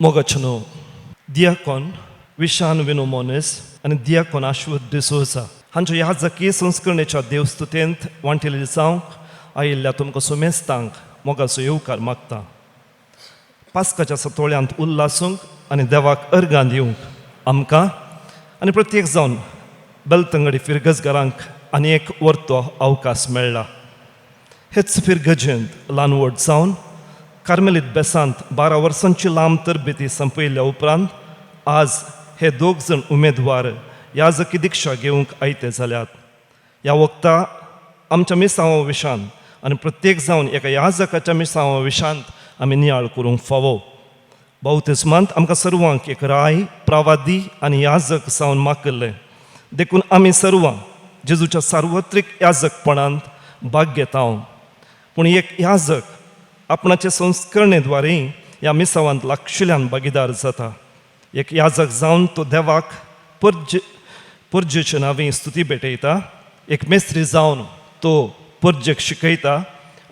मोगाचेनो दियाकोन विशान विनो मोनेस आनी दियाकोन आश्वत डिसोजा हांच्या ह्या जकीय संस्करणेच्या देवस्तुतेंत वांटेली जावंक आयिल्ल्या तुमकां सुमेस्तांक मोगाचो येवकार मागता. पास्काच्या सतोळ्यांत उल्लासूंक आनी देवाक अर्गां दिवंक आमकां आनी प्रत्येक जावन बेलतंगडी फिरगजगारांक आनी एक वर्तो अवकाश मेळ्ळा. हेच फिरगजेंत ल्हान व्हड जावन कार्मेलीत बेसांत 12 वर्सांची लांब तरबेती संपयल्या उपरांत आज हे दोग जाण उमेदवार याजकी दिक्षा घेवंक आयते जाल्यात. ह्या वखता आमच्या मिसांवा विशांत आनी प्रत्येक जावन एका याजकाच्या मिसांवा विशांत आमी नियाळ करूंक फावो. बावतिस्मांत आमकां सर्वांक एक राय प्रावादी आनी याजक जावन माकल्लें, देखून आमी सर्वां जेजूच्या सार्वत्रीक याजकपणांत भाग घेता. पूण एक याजक आपणाचे संस्करणे द्वारे ह्या मिसावांत लागशिल्ल्यान भागीदार जाता. एक याजक जावन तो देवाक परजेचे नांवी स्तुती भेटयता, एक मेस्त्री जावन तो परजेक शिकयता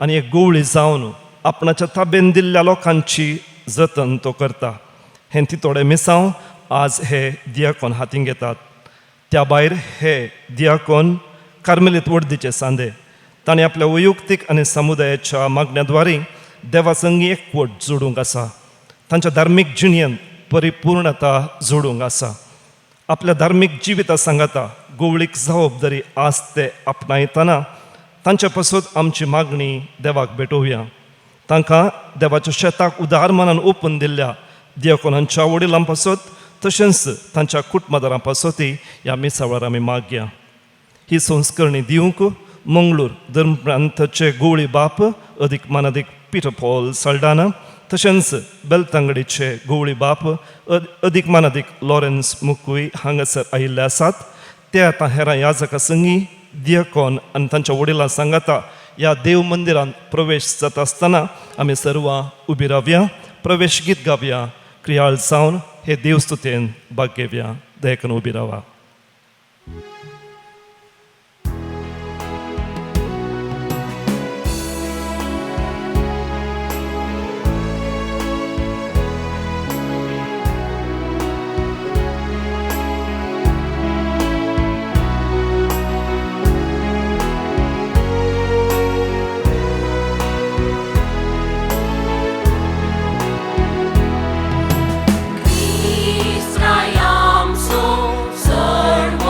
आनी एक गोवळी जावन आपणाच्या ताबेन दिल्ल्या लोकांची जतन तो करता. हें ती थोडे मिसांव आज हे दियाकोन हातीन घेतात. त्या भायर हे दियाकोन कार्मेलीत वडदीचे सांदे ताणें आपल्या वैयक्तीक आनी समुदायाच्या मागण्या द्वारे देवा संगी एकवट जोडूंक आसा. तांच्या धार्मीक जिणेंत परिपूर्णता जोडूंक आसा. आपल्या धार्मीक जिविता सांगाता गोवळीक जबाबदारी आज ते आपणायतना तांच्या पासत आमची मागणी देवाक भेटोवया. तांकां देवाच्या शेताक उदार मनान ओपून दिल्ल्या दियाकोनांच्या वडिलां पासत तशेंच तांच्या कुटुंबादारां पासतय ह्या मिसावार आमी मागया. ही संस्करणी दिवंक मंगळूर धर्मप्रांताचे गोवळी बाप अदीक मानादीक पिटर पॉल सल्डाना तशेंच बेलतांगडीचे गोवळी बाप अदीक मानादीक लॉरेन्स मुकूय हांगासर आयिल्ले आसात. ते आतां हेरां याजका संगी दियकोन आनी तांच्या वडिलां सांगाता ह्या देव मंदिरांत प्रवेश जाता आसतना आमी सर्वां उबी रावया, प्रवेश गीत गावया, क्रियाळ जावन हे देवस्तुतेन भाग घेवया. दयकन उबी रावा.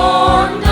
Cristo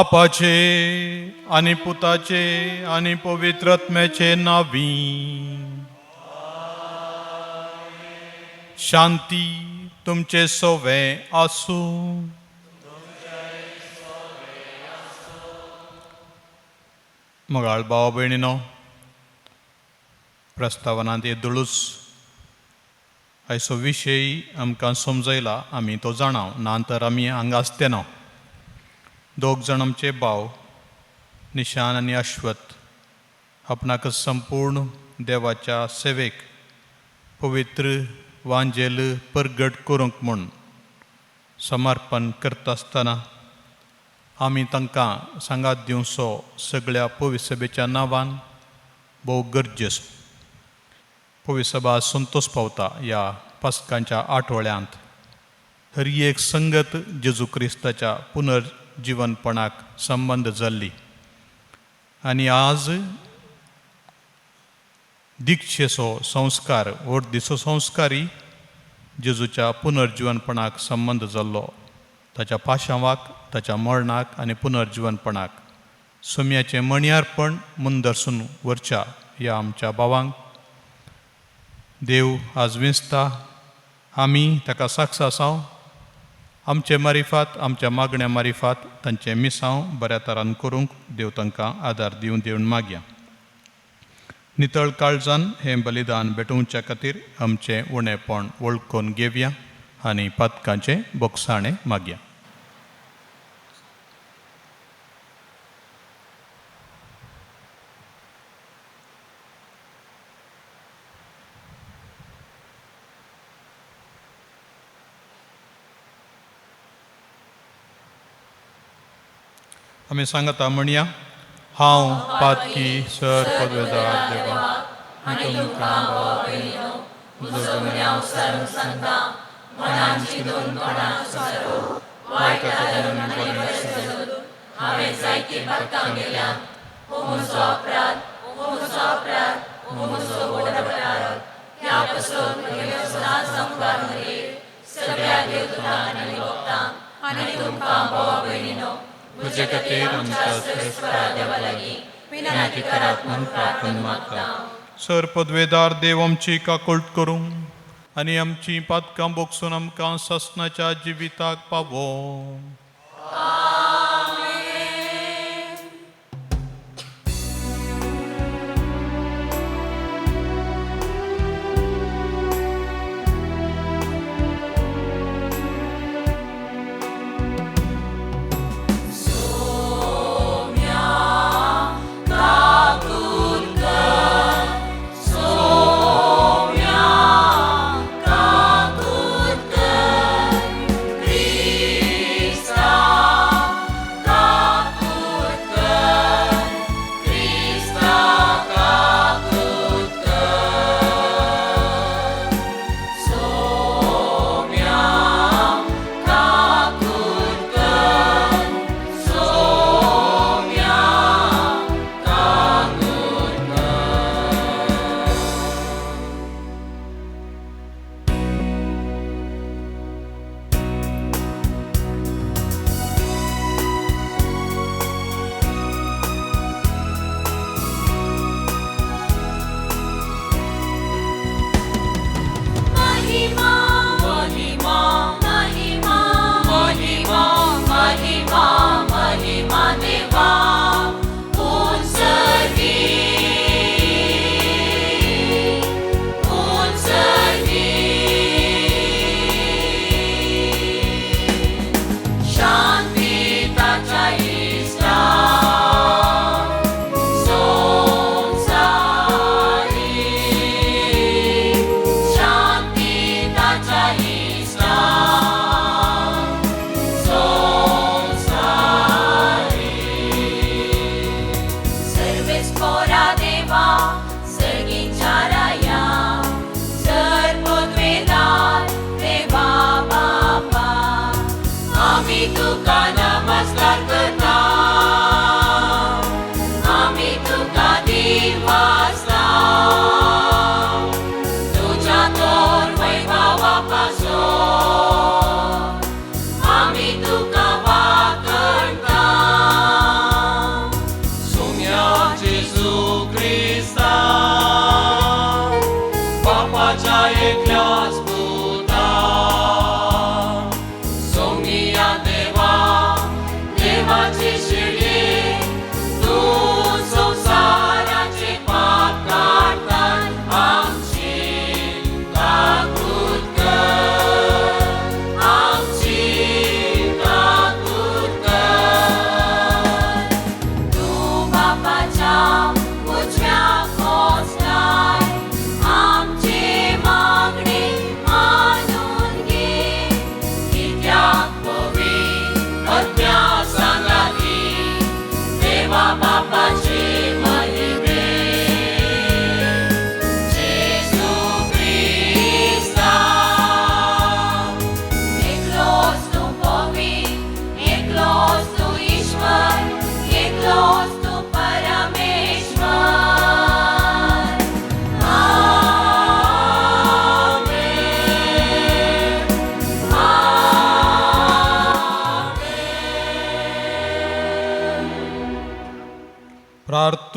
बापाचे आनी पुताचे आनी पवित्र आत्म्याचे नावी. शांती तुमचे सोवे आसूं. मोगाळ भाव भयणीनो, प्रस्तावनांत येदुळूच आयचो विशय आमकां समजयला, आमी तो जाणाव ना तर आमी हांगा आसते ना. दोग जाण आमचे भाव निशान आनी अश्वत आपणाक संपूर्ण देवाच्या सेवेक पवित्र वांजेल परगट करूंक म्हूण समर्पण करता आसतना आमी तांकां सांगात दिवचो सगळ्या पविसभेच्या नांवान भोव गरजेचो. पविसभा संतोश पावता ह्या पास्कांच्या आठवड्यांत हर एक संगत जेजू क्रिस्ताच्या पुनर्जिवनपणाक संबंद जाल्ली आनी आज दीक्षेचो संस्कार वर्दीचो संस्कारी जेजूच्या पुनर्जिवनपणाक संबंद जाल्लो, ताच्या पाशांवाक, ताच्या मरणाक आनी पुनर्जिवनपणाक सोम्याचें मणयार्पण मुंदरसून व्हरच्या ह्या आमच्या भावांक देव आज विंचता. आमी ताका साक्ष आसाव. आमचे मारिफात, आमच्या मागण्या मारिफात तांचें मिसांव बऱ्या तरान करूंक देव तांकां आदार दिवन दिवन मागया. नितळ काळजान हें बलिदान भेटोवच्या खातीर आमचें उणेपण वळखून घेवया आनी पातकांचें बोगसाणें मागया. आमी सांगता म्हणया, हांव पातकी सर पदवेदार देवा, आनी तुमकां भाव भयणीनो म्हजो गुन्यांव सारून सांगता, मनान चिंतून कोणाक सारो वायट आनी बरें सगळून हांवें जायतीं पातकां केल्यांत. हो म्हजो अपराध, हो म्हजो अपराध, हो म्हजो व्हड अपराध. ह्या पसून म्हगेलो सदांच मुखार मरेल सगळ्या देवदूतांक आनी भक्तांक आनी तुमकां भावा भयणीनो म्हजे खातीर आमच्या श्रेश्ठ देवा लागीं विनंती करात म्हूण प्रार्थना मागता. सर पदवेदार देव आमची काकूळट करूं आनी आमची पातकां बोगसून आमकां सासणाच्या जिविताक पावो. Christ.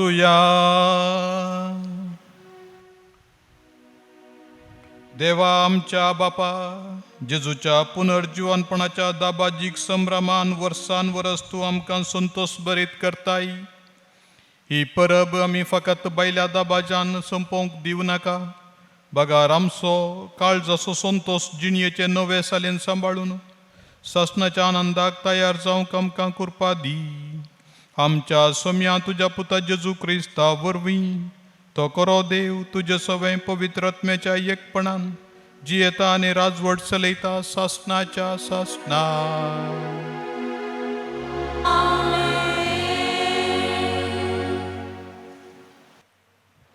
प्रार्थुया. देवा आमच्या बापा, जेजूच्या पुनर्जिवनपणाच्या दाबाजीक संभ्रमान वर्सान वरस तूं आमकां संतोश बरीत करताय. ही परब आमी फकत बायल्या दाबाजान सोंपोवंक दिवं नाका, बगार आमचो काळजाचो संतोश जिणयेचे नवे सालेन सांबाळून सासणाच्या आनंदाक तयार जावंक आमकां कृपा दी. आमच्या सोम्या तुज्या पुता जेजू क्रिस्ता वरवीं. तो करो देव तुजे सवें पवित्र आत्म्याच्या एकपणान जियेता आनी राजवट चलयता सासणाच्या सासणा.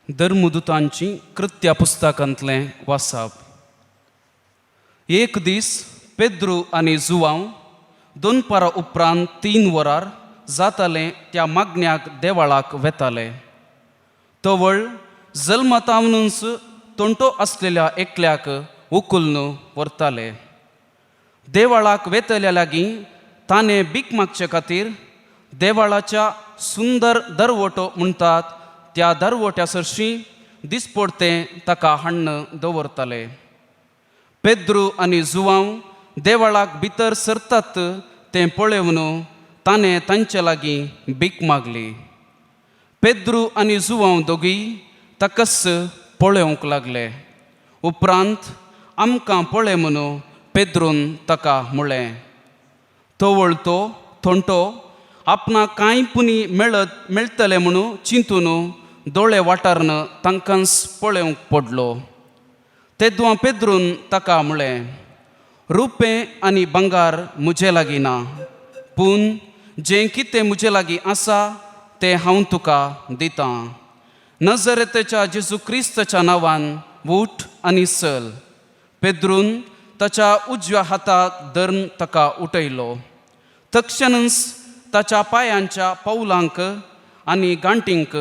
धर्मदूतांची कृत्या पुस्तकांतलें वासाप. एक दीस पेद्रू आनी जुवांव दोनपारा उपरांत 3 वरार जातालें त्या मागण्याक देवाळाक वेताले. तवळ जल्मतावनूच तोंटो आसलेल्या एकल्याक उखलून व्हरताले. देवाळाक वेतल्या लागीं ताणें भीक मागचे खातीर देवाळाच्या सुंदर दरवटो म्हणटात त्या दरवट्या सरशीं दिसपडतें ताका हाण्ण दवरताले. पेद्रू आनी जुवांव देवाळाक भितर सरतात तें पळोवन ताणें तांचे लागीं भीक मागली. पेद्रू आनी जुवांव दोगूय ताकाच पळोवंक लागले. उपरांत आमकां पळय म्हणून पेद्रून ताका म्हळें. तवळ तो थोंटो आपणाक कांय पुनी मेळत मेळटलें म्हणून चिंतून दोळे वाठारन तांकांच पळोवंक पडलो. तेदवां पेद्रून ताका म्हळें, रुपें आनी भांगार म्हजे लागीं ना, पूण जें कितें म्हजे लागीं आसा तें हांव तुका दितां. नजरेतेच्या जेजू क्रिस्ताच्या नांवान उठ आनी चल. पेद्रून ताच्या उजव्या हाताक धरून ताका उठयलो. तक्षणच ताच्या पांयांच्या पावलांक आनी गांठींक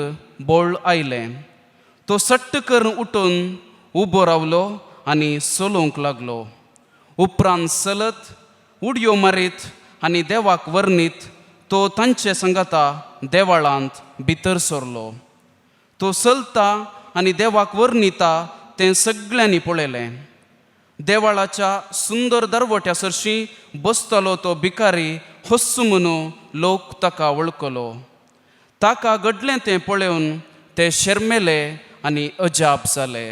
बळ आयलें. तो सट्ट करून उठून उबो रावलो आनी चलोवंक लागलो. उपरांत चलत उडयो मारीत आनी देवाक वर्णीत तो तांचे संगाता देवाळांत भितर सरलो. तो चलता आनी देवाक वर्णिता तें सगळ्यांनी पळयलें. देवाळाच्या सुंदर दरवट्या सरशीं बसतालो तो भिकारी हस्सू म्हणून लोक ताका वळखलो. ताका घडलें तें पळोवन ते शर्मेले आनी अजाप जाले.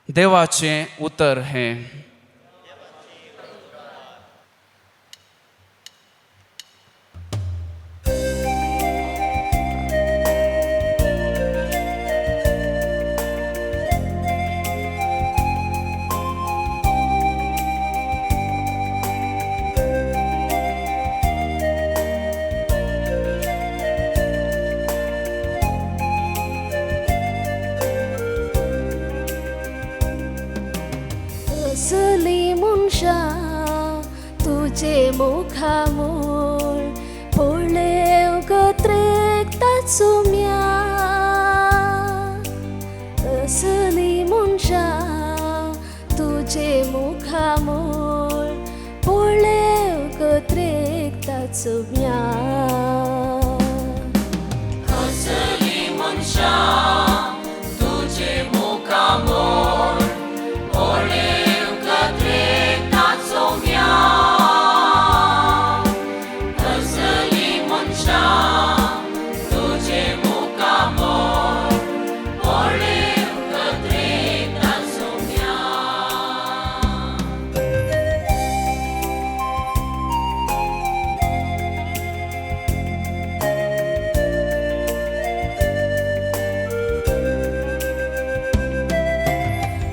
देवाचें उतर हें. असली मनशां तुजे मुखामळ पळोवंक त्रेकता चुम्या. असली मनशां तुजे मुखामळ पळोवंक त्रेकता चुम्या. असली मनशां तुजे मुखामळ पळोवंक त्रेकता चोम्या. असली मनशां तुजे मुखामळ पळोवंक त्रेकता चोम्या.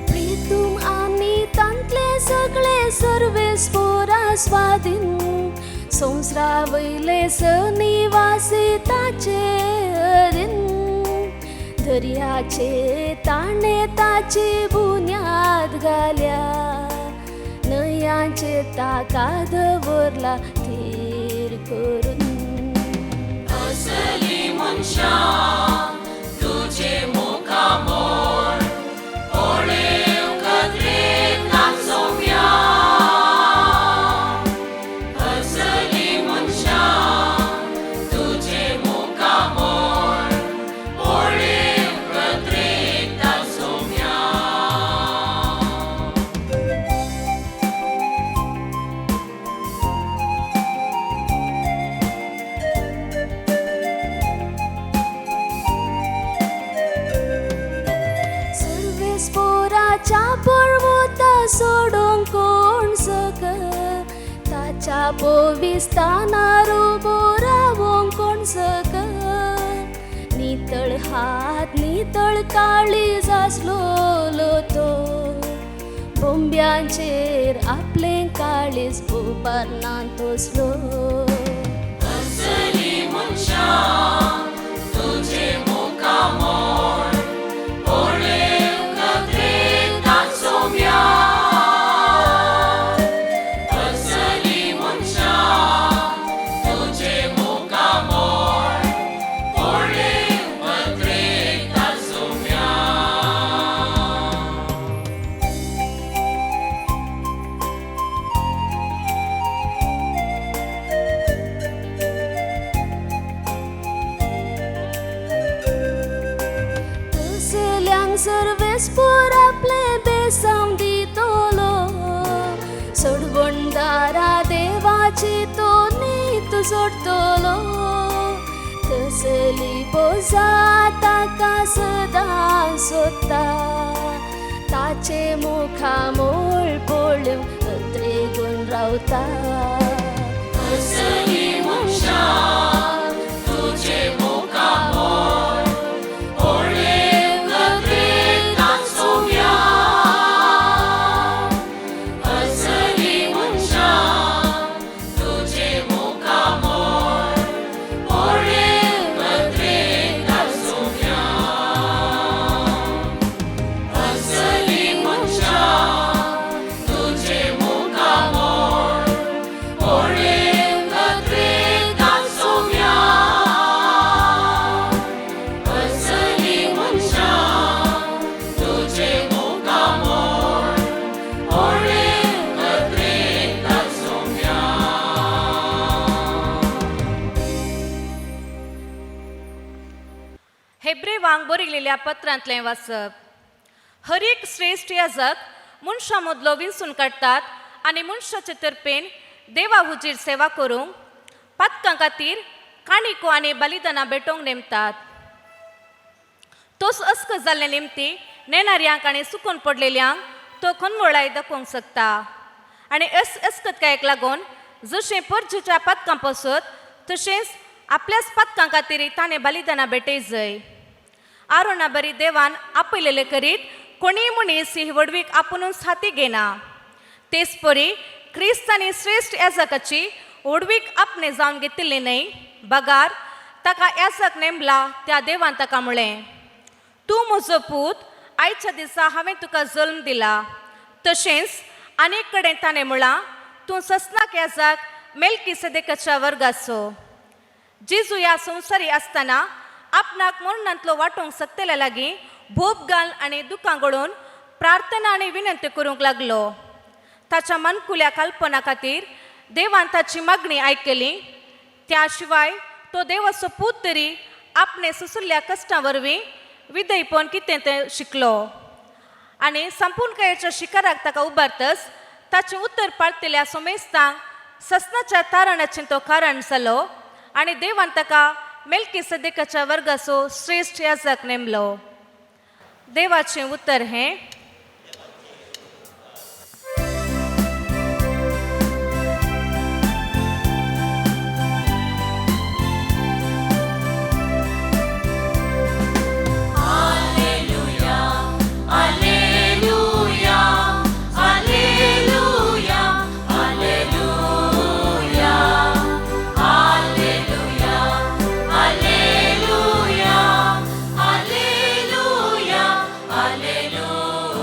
प्रितूम आनी तांतले सगळे सर्वेस पोरा स्वाधीन संवसारा वयले सनिवासी ताचे अधीन. दर्याचे ताणें ताची बुन्याद घाल्या, न्हंयांचे ताका दवरला थीर करून. असली मनशां तुजे मुखामळ पळोवंक त्रेकता चोम्या. असली मनशां तुजे मुखामळ ताच्या पर्वता सोडूंक कोण सक, ताच्या पविस्तानार उबो रावोंक कोण सक. नितळ हात नितळ काळीज आसलोलो तो, बोंब्यांचेर आपलें काळीज उबारना तसलो. असली मनशां तुजें मुखामळ पळेवंक नदरेंत सोम्या. असली मनशां तुजें मुखामळ पळेवंक नदरेंत सोम्या. तसल्यांक सर्वेस्पोर आपलें बेसांव दितलो, सोडवणदारा देवाची तो नीत सोडटलो. तसली बोजा ताका सदां सोदता, ताचे मुखामळ पळोवंक अत्रेगून रावता. असली मनशां तुजें मुखामळ पळेवंक नदरेंत सोम्या. असली मनशां तुजें मुखामळ पळेवंक नदरेंत सोम्या. असली मनशां तुजें मुखामळ पळेवंक नदरेंत सोम्या. असली मनशां तुजें मुखामळ पळेवंक नदरेंत सोम्या. हेब्रेवांक बरयलेल्या पत्रांतलें वाचप. हर एक श्रेश्ठ याजक मनशां मदलो विंचून काडटात आनी मनशाचे तर्फेन देवा हुजीर सेवा करूंक पातकां खातीर काणिको आनी बलिदानां भेटोवंक नेमतात. तोच अस्क जाल्ले निमती नेणाऱ्यांक आनी सुकून पडलेल्यांक तो खनवळाय दाखोवंक शकता आनी अस्कतकायेक लागून जशें परजेच्या पातकां पसत तशेंच आपल्याच पातकां खातीर ताणें बलिदानां भेटय जय. आरोणा बरी देवान आपयलेले करीत कोणीय मनीस ही व्हडवीक आपुनूच हाती घेना. तेच परी क्रिस्त आनी श्रेश्ठ याजकाची व्हडवीक आपणे जावन घेतिल्ली न्हय, बगार ताका याजक नेमला त्या देवान ताका म्हळें, तूं म्हजो पूत, आयच्या दिसा हांवें तुका जल्म दिला. तशेंच आनीक कडेन ताणें म्हळां, तूं ससनाक याजक मेलकी सदेकाच्या वर्गाचो. जेजू ह्या संवसारी आसतना आपणाक मरणांतलो वांटोवंक शकतल्या लागीं भोप घाल आनी दुकां गळोवन प्रार्थना आनी विनंती करूंक लागलो. ताच्या मानकुल्या कल्पना खातीर देवान ताची मागणी आयकली. त्या शिवाय तो देवाचो पूत तरी आपणे सुसुल्ल्या कश्टां वरवीं विदयपण कितें तें शिकलो आनी संपूर्णकायेच्या शिकाराक ताका उबारतच ताचें उत्तर पाळतल्या सोमेस्तांक ससनाच्या तारणाचें तो कारण जालो आनी देवान ताका मेलकी सदेकाच्या वर्गाचो श्रेश्ठ याजक नेमलो. देवाचें उत्तर हें. Alleluia, Alleluia, Alleluia, Alleluia, Alleluia, Alleluia, Alleluia, Alleluia.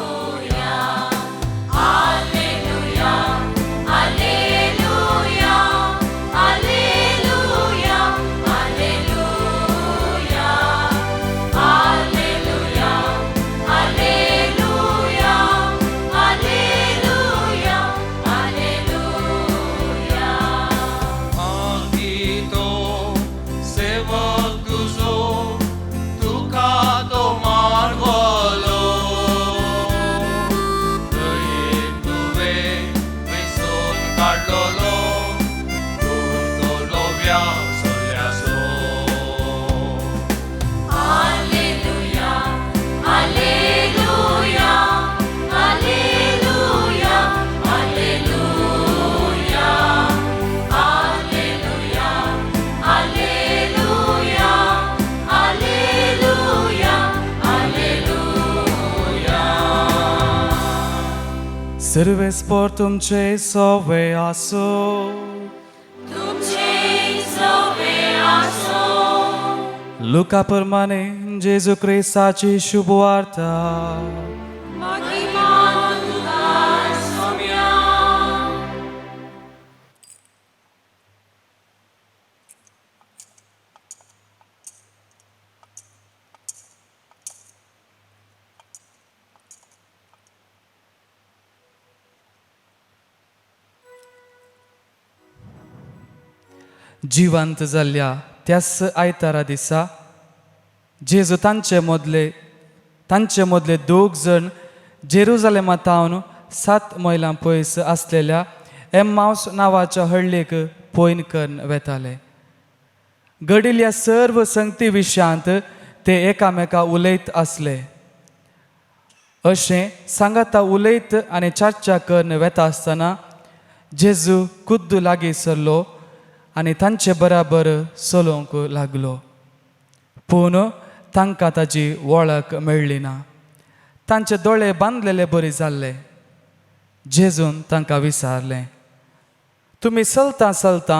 सर्वेस्पोर तुमचे सोवे आसो. तुमचे सवे आसो. लुका प्रमाणे जेजू क्रिस्ताची शुभवार्ता. महिमा तुका सोम्या. जिवंत जाल्ल्या त्याच आयतारा दिसा जेजू तांचे मदले दोग जण जेरुजलेमा थावन 7 मैलां पयस आसलेल्या एम्मावस नांवाच्या हळ्ळेक पयन करून वेताले. घडिल्ल्या सर्व संगती विशयांत ते एकामेका उलयत आसले. अशें सांगाता उलयत आनी चर्चा करून वेता आसतना जेजू खुद्द लागीं सरलो आनी तांचे बराबर चलोवंक लागलो. पूण तांकां ताजी वळख मेळ्ळी ना. तांचे दोळे बांदलेले बरी जाल्ले. जेजून तांकां विचारलें, तुमी चलता चलता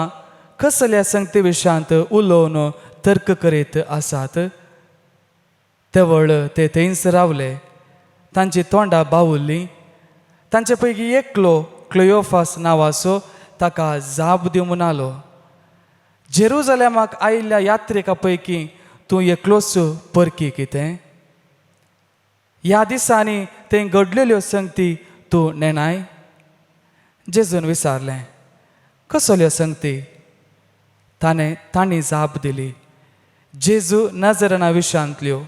कसल्या संगती विशयांत उलोवन तर्क करीत आसात? तेवळ ते थंयच रावले. तांची तोंडां बावुल्लीं. तांचे पैकी एकलो क्लियोफास नांवाचो ताका जाप दिवं म्हणालो, जेरुजलेमाक आयिल्ल्या यात्रिका पैकी तूं एकलोच परकी कितें? ह्या दिसांनी थंय घडलेल्यो संगती तूं नेणाय? जेजून विचारलें, कसल्यो संगती? तांणी जाप दिली, जेजू नजरना विशांतल्यो.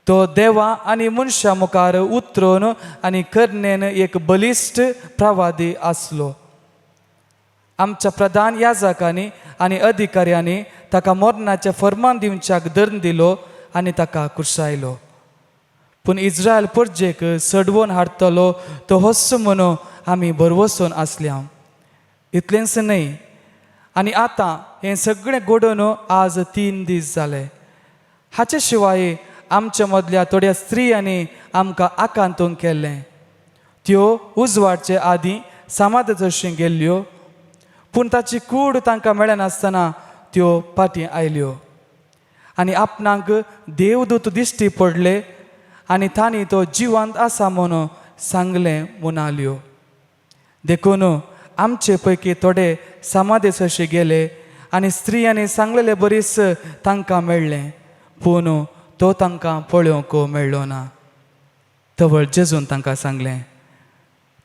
तो देवा आनी मनशां मुखार उतरून आनी करणेन एक बलिश्ट प्रवादी आसलो. आमच्या प्रधान याजकांनी आनी अधिकाऱ्यांनी ताका मरणाचें फर्मान दिवच्याक दर्न दिलो आनी ताका कुर्सायलो. पूण इज्रायल परजेक सडवोन हाडटलो तो होच म्हणून आमी भरवसून आसल्या. इतलेंच न्हय, आनी आतां हें सगळें घडोवन आज 3 दीस जाले. हाचे शिवाय आमच्या मदल्या थोड्या स्त्रियांनी आमकां आकांतून केल्लें. त्यो उजवाडचे आदीं समाधान जशीं गेल्ल्यो, पूण ताची कूड तांकां मेळनासतना त्यो फाटीं आयल्यो आनी आपणाक देवदूत दिश्टी पडले आनी तांणी तो जिवंत आसा म्हणून सांगलें म्हणाल्यो. देखून आमचे पैकी थोडे समाधे अशे गेले आनी स्त्रियांनी सांगलेले बरीच तांकां मेळ्ळें, पूण तो तांकां पळोवंक मेळ्ळो ना. तवळ जेजून तांकां सांगलें,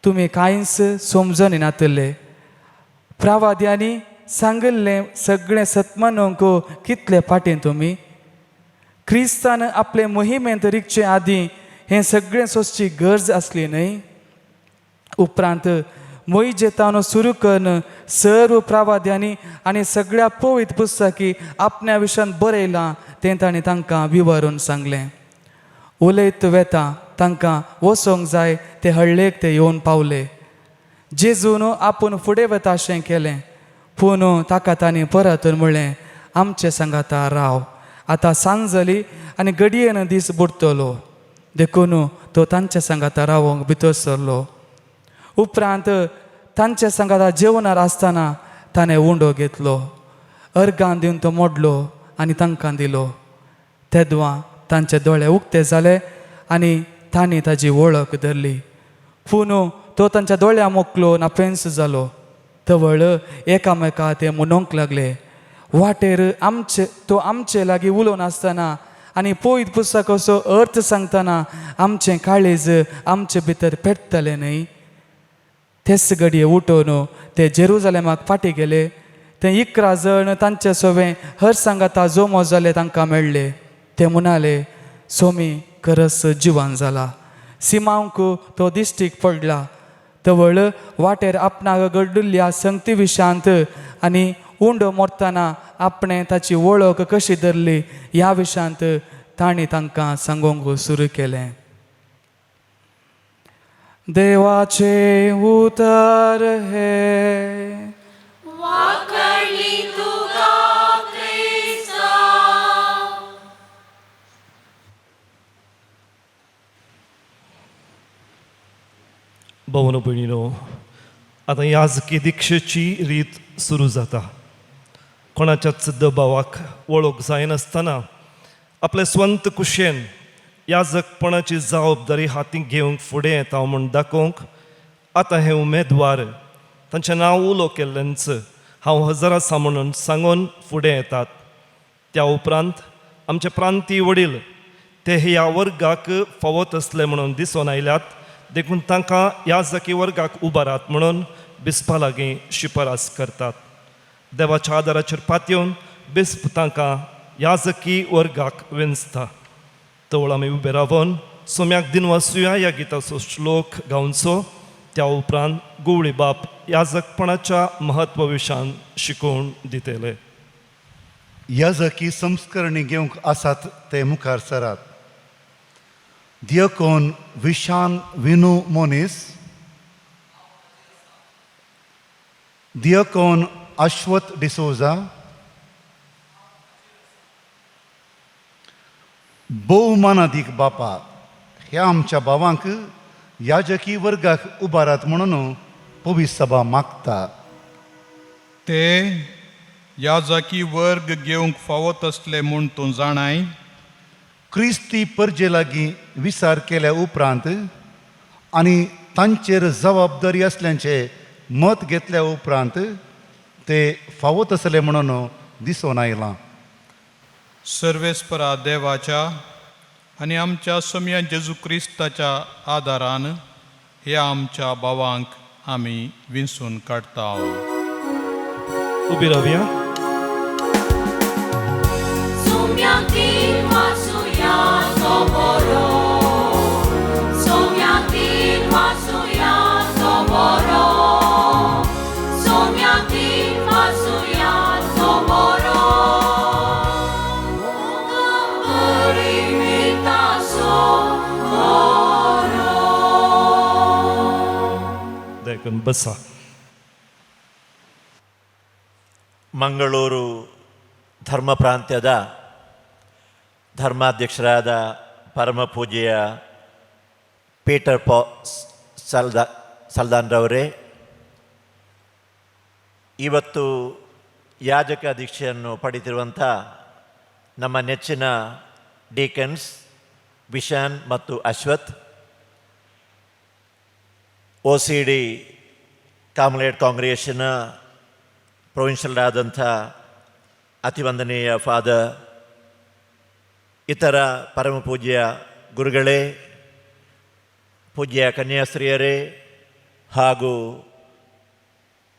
तुमी कांयच समजून नातले. प्रवाद्यांनी सांगिल्लें सगळें सतमानूंक कितले फाटीं तुमी? क्रिस्तान आपले मोहिमेंत रिगचे आदीं हें सगळें सोंसची गरज आसली न्हय? उपरांत मोहिजेतान सुरू करून सर्व प्रवाद्यांनी आनी सगळ्या पवित्र पुस्तकी आपल्या विशयान बरयलां तें ताणें तांकां विवरून सांगलें. उलयत वेता तांकां वचोंक जाय ते हळ्ळेक ते येवन पावले. जेजून आपूण फुडें वता अशें केलें, पूण ताका तांणी परत म्हणलें, आमचे सांगाता राव, आतां सांज जाली आनी घडयेन दीस बुडटलो. देखून तो तांचे सांगाता रावोंक भितर सरलो. उपरांत तांचे सांगाता जेवणार आसतना ताणें उंडो घेतलो, अर्गान दिवन तो मोडलो आनी तांकां दिलो. तेदवां तांचे दोळे उक्ते जाले आनी तांणी ताजी वळख धरली. पूण तो तांच्या दोळ्या मोकलो नापेंस जालो. तवळ एकामेका ते म्हणूंक लागले, वाटेर आमचे तो आमचे लागीं उलोवन आसतना आनी पयत पुस्तकाचो अर्थ सांगतना आमचें काळीज आमचे भितर पेट्टलें न्हय? तेच घडये उठोवन ते जेरुजलेमाक फाटीं गेले. ते 11 जण तांचे सोवें हर सांगाता जोमो जाले तांकां मेळ्ळे. ते म्हणाले, सोमी खरस जिवान जाला, सिमांवक तो दिश्टीक पडला. तवळ वाटेर आपणाक घडिल्ल्या संगती विशयांत आनी उंडो मोडटना आपणें ताची वळख कशी धरली ह्या विशयांत तांणी तांकां सांगूंक सुरू केलें. देवाचें उतर हें. वाकळी तुका क्रिस्ता. भावनो भयणीनो, आतां याजकी दिक्षेची रीत सुरू जाता. कोणाच्याच दबावाक वळख जायनासतना आपले स्वंत कुशेन याजकपणाची जबाबदारी हातीक घेवंक फुडें येता म्हूण दाखोवंक आतां हे उमेदवार तांचें नांव उलो केल्लेंच हांव हजर आसा म्हणून सांगून फुडें येतात. त्या उपरांत आमचे प्रांतीय वडील ते ह्या वर्गाक फावो तसले म्हणून दिसून आयल्यात, देखून तांकां याजकी वर्गाक उबारात म्हणून बिस्पा लागीं शिफारस करतात. देवाच्या आदाराचेर पातयेवन बिस्प तांकां याजकी वर्गाक वेंचता. तवळ आमी उबे रावन सोम्याक दिनवासुया ह्या गिताचो श्लोक गावचो. त्या उपरांत गुवळी बाप याजकपणाच्या म्हत्व विशयान शिकोवन दितले. याजकी संस्करणी घेवंक आसात ते मुखार सरात. दियकोन विशान विनू मोनीस, दियकोन अश्वत डिसोजा, भोवमानादीक बापा, ह्या आमच्या भावांक याजकी वर्गाक उबारात म्हणून पवित्र सभा मागता. ते याजकी वर्ग घेवंक फावो तसले म्हूण तूं जाणाय. क्रिस्ती परजे लागीं विचार केल्या उपरांत आनी तांचेर जबाबदारी असल्याचें मत घेतल्या उपरांत ते फावो तसले म्हणून दिसून आयलां. सर्वेस्परा देवाच्या आनी आमच्या सोम्या जेजू क्रिस्ताच्या आदारान ह्या आमच्या भावांक आमी विंचून काडटा. उबी रावया. सोम्याक दिनवासुया तो बरो, सोम्याक दिनवासुया तो बरो, सोम्याक दिनवासुया तो बरो. परिमिता सो बरो. देखून बसा. ಮಂಗಳೂರು ಧರ್ಮ ಪ್ರಾಂತ್ಯದ ಧರ್ಮಾಧ್ಯಕ್ಷರಾದ ಪರಮಪೂಜ್ಯ ಪೀಟರ್ ಪಾ ಸಲ್ದಾನ್ರವರೇ, ಇವತ್ತು ಯಾಜಕ ದೀಕ್ಷೆಯನ್ನು ಪಡೆದಿರುವಂಥ ನಮ್ಮ ನೆಚ್ಚಿನ ಡೀಕನ್ಸ್ ವಿಶಾನ್ ಮತ್ತು ಅಶ್ವಥ್, ಒ.ಸಿ.ಡಿ ಕಾರ್ಮೆಲೈಟ್ ಕಾಂಗ್ರಿಗೇಷನ್ನ ಪ್ರೊವಿನ್ಷಿಯಲ್ ಆದಂಥ ಅತಿವಂದನೀಯ ಫಾದರ್, ಇತರ ಪರಮಪೂಜ್ಯ ಗುರುಗಳೇ, ಪೂಜ್ಯ ಕನ್ಯಾಸ್ತ್ರೀಯರೇ ಹಾಗೂ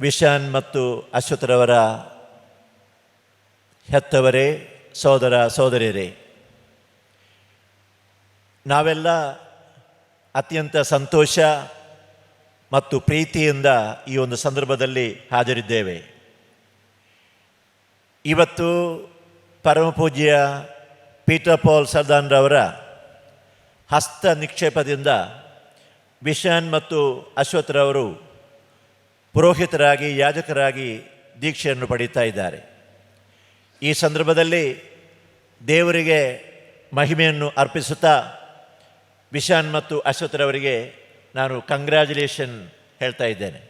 ವಿಶಾನ್ ಮತ್ತು ಅಶ್ವಥರವರ ಹೆತ್ತವರೇ, ಸೋದರ ಸೋದರಿಯರೇ, ನಾವೆಲ್ಲ ಅತ್ಯಂತ ಸಂತೋಷ ಮತ್ತು ಪ್ರೀತಿಯಿಂದ ಈ ಒಂದು ಸಂದರ್ಭದಲ್ಲಿ ಹಾಜರಿದ್ದೇವೆ. ಇವತ್ತು ಪರಮಪೂಜ್ಯ ಪೀಟರ್ ಪಾಲ್ ಸರ್ದಾನ್ರವರ ಹಸ್ತ ನಿಕ್ಷೇಪದಿಂದ ವಿಶಾನ್ ಮತ್ತು ಅಶ್ವಥ್ರವರು ಪುರೋಹಿತರಾಗಿ, ಯಾಜಕರಾಗಿ ದೀಕ್ಷೆಯನ್ನು ಪಡೀತಾ ಇದ್ದಾರೆ. ಈ ಸಂದರ್ಭದಲ್ಲಿ ದೇವರಿಗೆ ಮಹಿಮೆಯನ್ನು ಅರ್ಪಿಸುತ್ತಾ ವಿಶಾನ್ ಮತ್ತು ಅಶ್ವಥ್ರವರಿಗೆ ನಾನು ಕಂಗ್ರ್ಯಾಚುಲೇಷನ್ ಹೇಳ್ತಾ ಇದ್ದೇನೆ.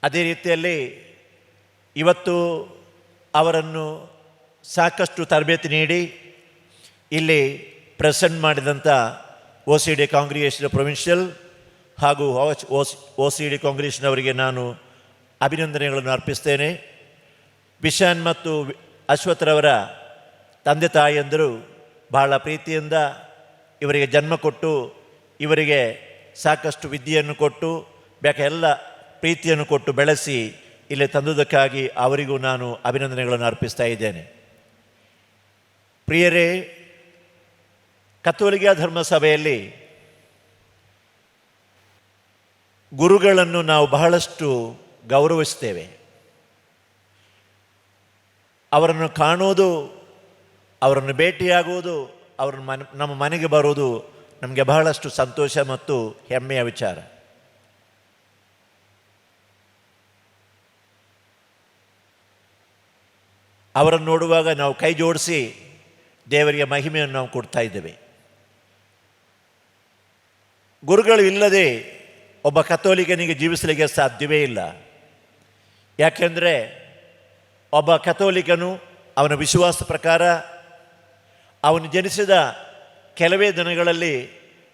ಅದೇ ರೀತಿಯಲ್ಲಿ ಇವತ್ತು ಅವರನ್ನು ಸಾಕಷ್ಟು ತರಬೇತಿ ನೀಡಿ ಇಲ್ಲಿ ಪ್ರೆಸೆಂಟ್ ಮಾಡಿದಂಥ ಒ.ಸಿ.ಡಿ ಕಾಂಗ್ರಿಗೇಷನ್ ಪ್ರೊವಿನ್ಷಿಯಲ್ ಹಾಗೂ ಒ.ಸಿ.ಡಿ ಕಾಂಗ್ರಿಗೇಷನ್ ನಾನು ಅಭಿನಂದನೆಗಳನ್ನು ಅರ್ಪಿಸ್ತೇನೆ. ವಿಶಾನ್ ಮತ್ತು ಅಶ್ವಥ್ರವರ ತಂದೆ ತಾಯಿಯಂದಿರು ಬಹಳ ಪ್ರೀತಿಯಿಂದ ಇವರಿಗೆ ಜನ್ಮ ಕೊಟ್ಟು, ಇವರಿಗೆ ಸಾಕಷ್ಟು ವಿದ್ಯೆಯನ್ನು ಕೊಟ್ಟು, ಬೇಕ ಎಲ್ಲ ಪ್ರೀತಿಯನ್ನು ಕೊಟ್ಟು ಬೆಳೆಸಿ ಇಲ್ಲಿ ತಂದುದಕ್ಕಾಗಿ ಅವರಿಗೂ ನಾನು ಅಭಿನಂದನೆಗಳನ್ನು ಅರ್ಪಿಸ್ತಾ ಇದ್ದೇನೆ. ಪ್ರಿಯರೇ, ಕಥೋಲಿಕ ಧರ್ಮಸಭೆಯಲ್ಲಿ ಗುರುಗಳನ್ನು ನಾವು ಬಹಳಷ್ಟು ಗೌರವಿಸ್ತೇವೆ. ಅವರನ್ನು ಕಾಣುವುದು, ಅವರನ್ನು ಭೇಟಿಯಾಗುವುದು, ಅವರನ್ನು ನಮ್ಮ ಮನೆಗೆ ಬರುವುದು ನಮಗೆ ಬಹಳಷ್ಟು ಸಂತೋಷ ಮತ್ತು ಹೆಮ್ಮೆಯ ವಿಚಾರ. ಅವರನ್ನು ನೋಡುವಾಗ ನಾವು ಕೈ ಜೋಡಿಸಿ ದೇವರಿಗೆ ಮಹಿಮೆಯನ್ನು ನಾವು ಕೊಡ್ತಾ ಇದ್ದೇವೆ. ಗುರುಗಳು ಇಲ್ಲದೆ ಒಬ್ಬ ಕಥೋಲಿಕನಿಗೆ ಜೀವಿಸಲಿಕ್ಕೆ ಸಾಧ್ಯವೇ ಇಲ್ಲ. ಯಾಕೆಂದರೆ ಒಬ್ಬ ಕಥೋಲಿಕನು ಅವನ ವಿಶ್ವಾಸ ಪ್ರಕಾರ ಅವನು ಜನಿಸಿದ ಕೆಲವೇ ದಿನಗಳಲ್ಲಿ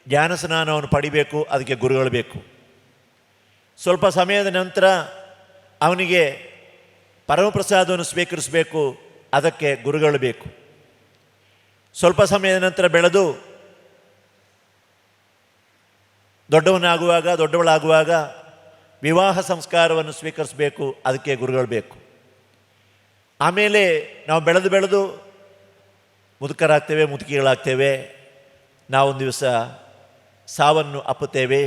ಜ್ಞಾನಸ್ನಾನವನ್ನು ಪಡಿಬೇಕು, ಅದಕ್ಕೆ ಗುರುಗಳು ಬೇಕು. ಸ್ವಲ್ಪ ಸಮಯದ ನಂತರ ಅವನಿಗೆ ಪರಮಪ್ರಸಾದವನ್ನು ಸ್ವೀಕರಿಸಬೇಕು, ಅದಕ್ಕೆ ಗುರುಗಳು ಬೇಕು. ಸ್ವಲ್ಪ ಸಮಯದ ನಂತರ ಬೆಳೆದು ದೊಡ್ಡವನಾಗುವಾಗ, ದೊಡ್ಡವಳಾಗುವಾಗ ವಿವಾಹ ಸಂಸ್ಕಾರವನ್ನು ಸ್ವೀಕರಿಸಬೇಕು, ಅದಕ್ಕೆ ಗುರುಗಳು ಬೇಕು. ಆಮೇಲೆ ನಾವು ಬೆಳೆದು ಬೆಳೆದು ಮುದುಕರಾಗ್ತೇವೆ, ಮುದುಕಿಗಳಾಗ್ತೇವೆ. ನಾವೊಂದು ದಿವಸ ಸಾವನ್ನು ಅಪ್ಪುತ್ತೇವೆ,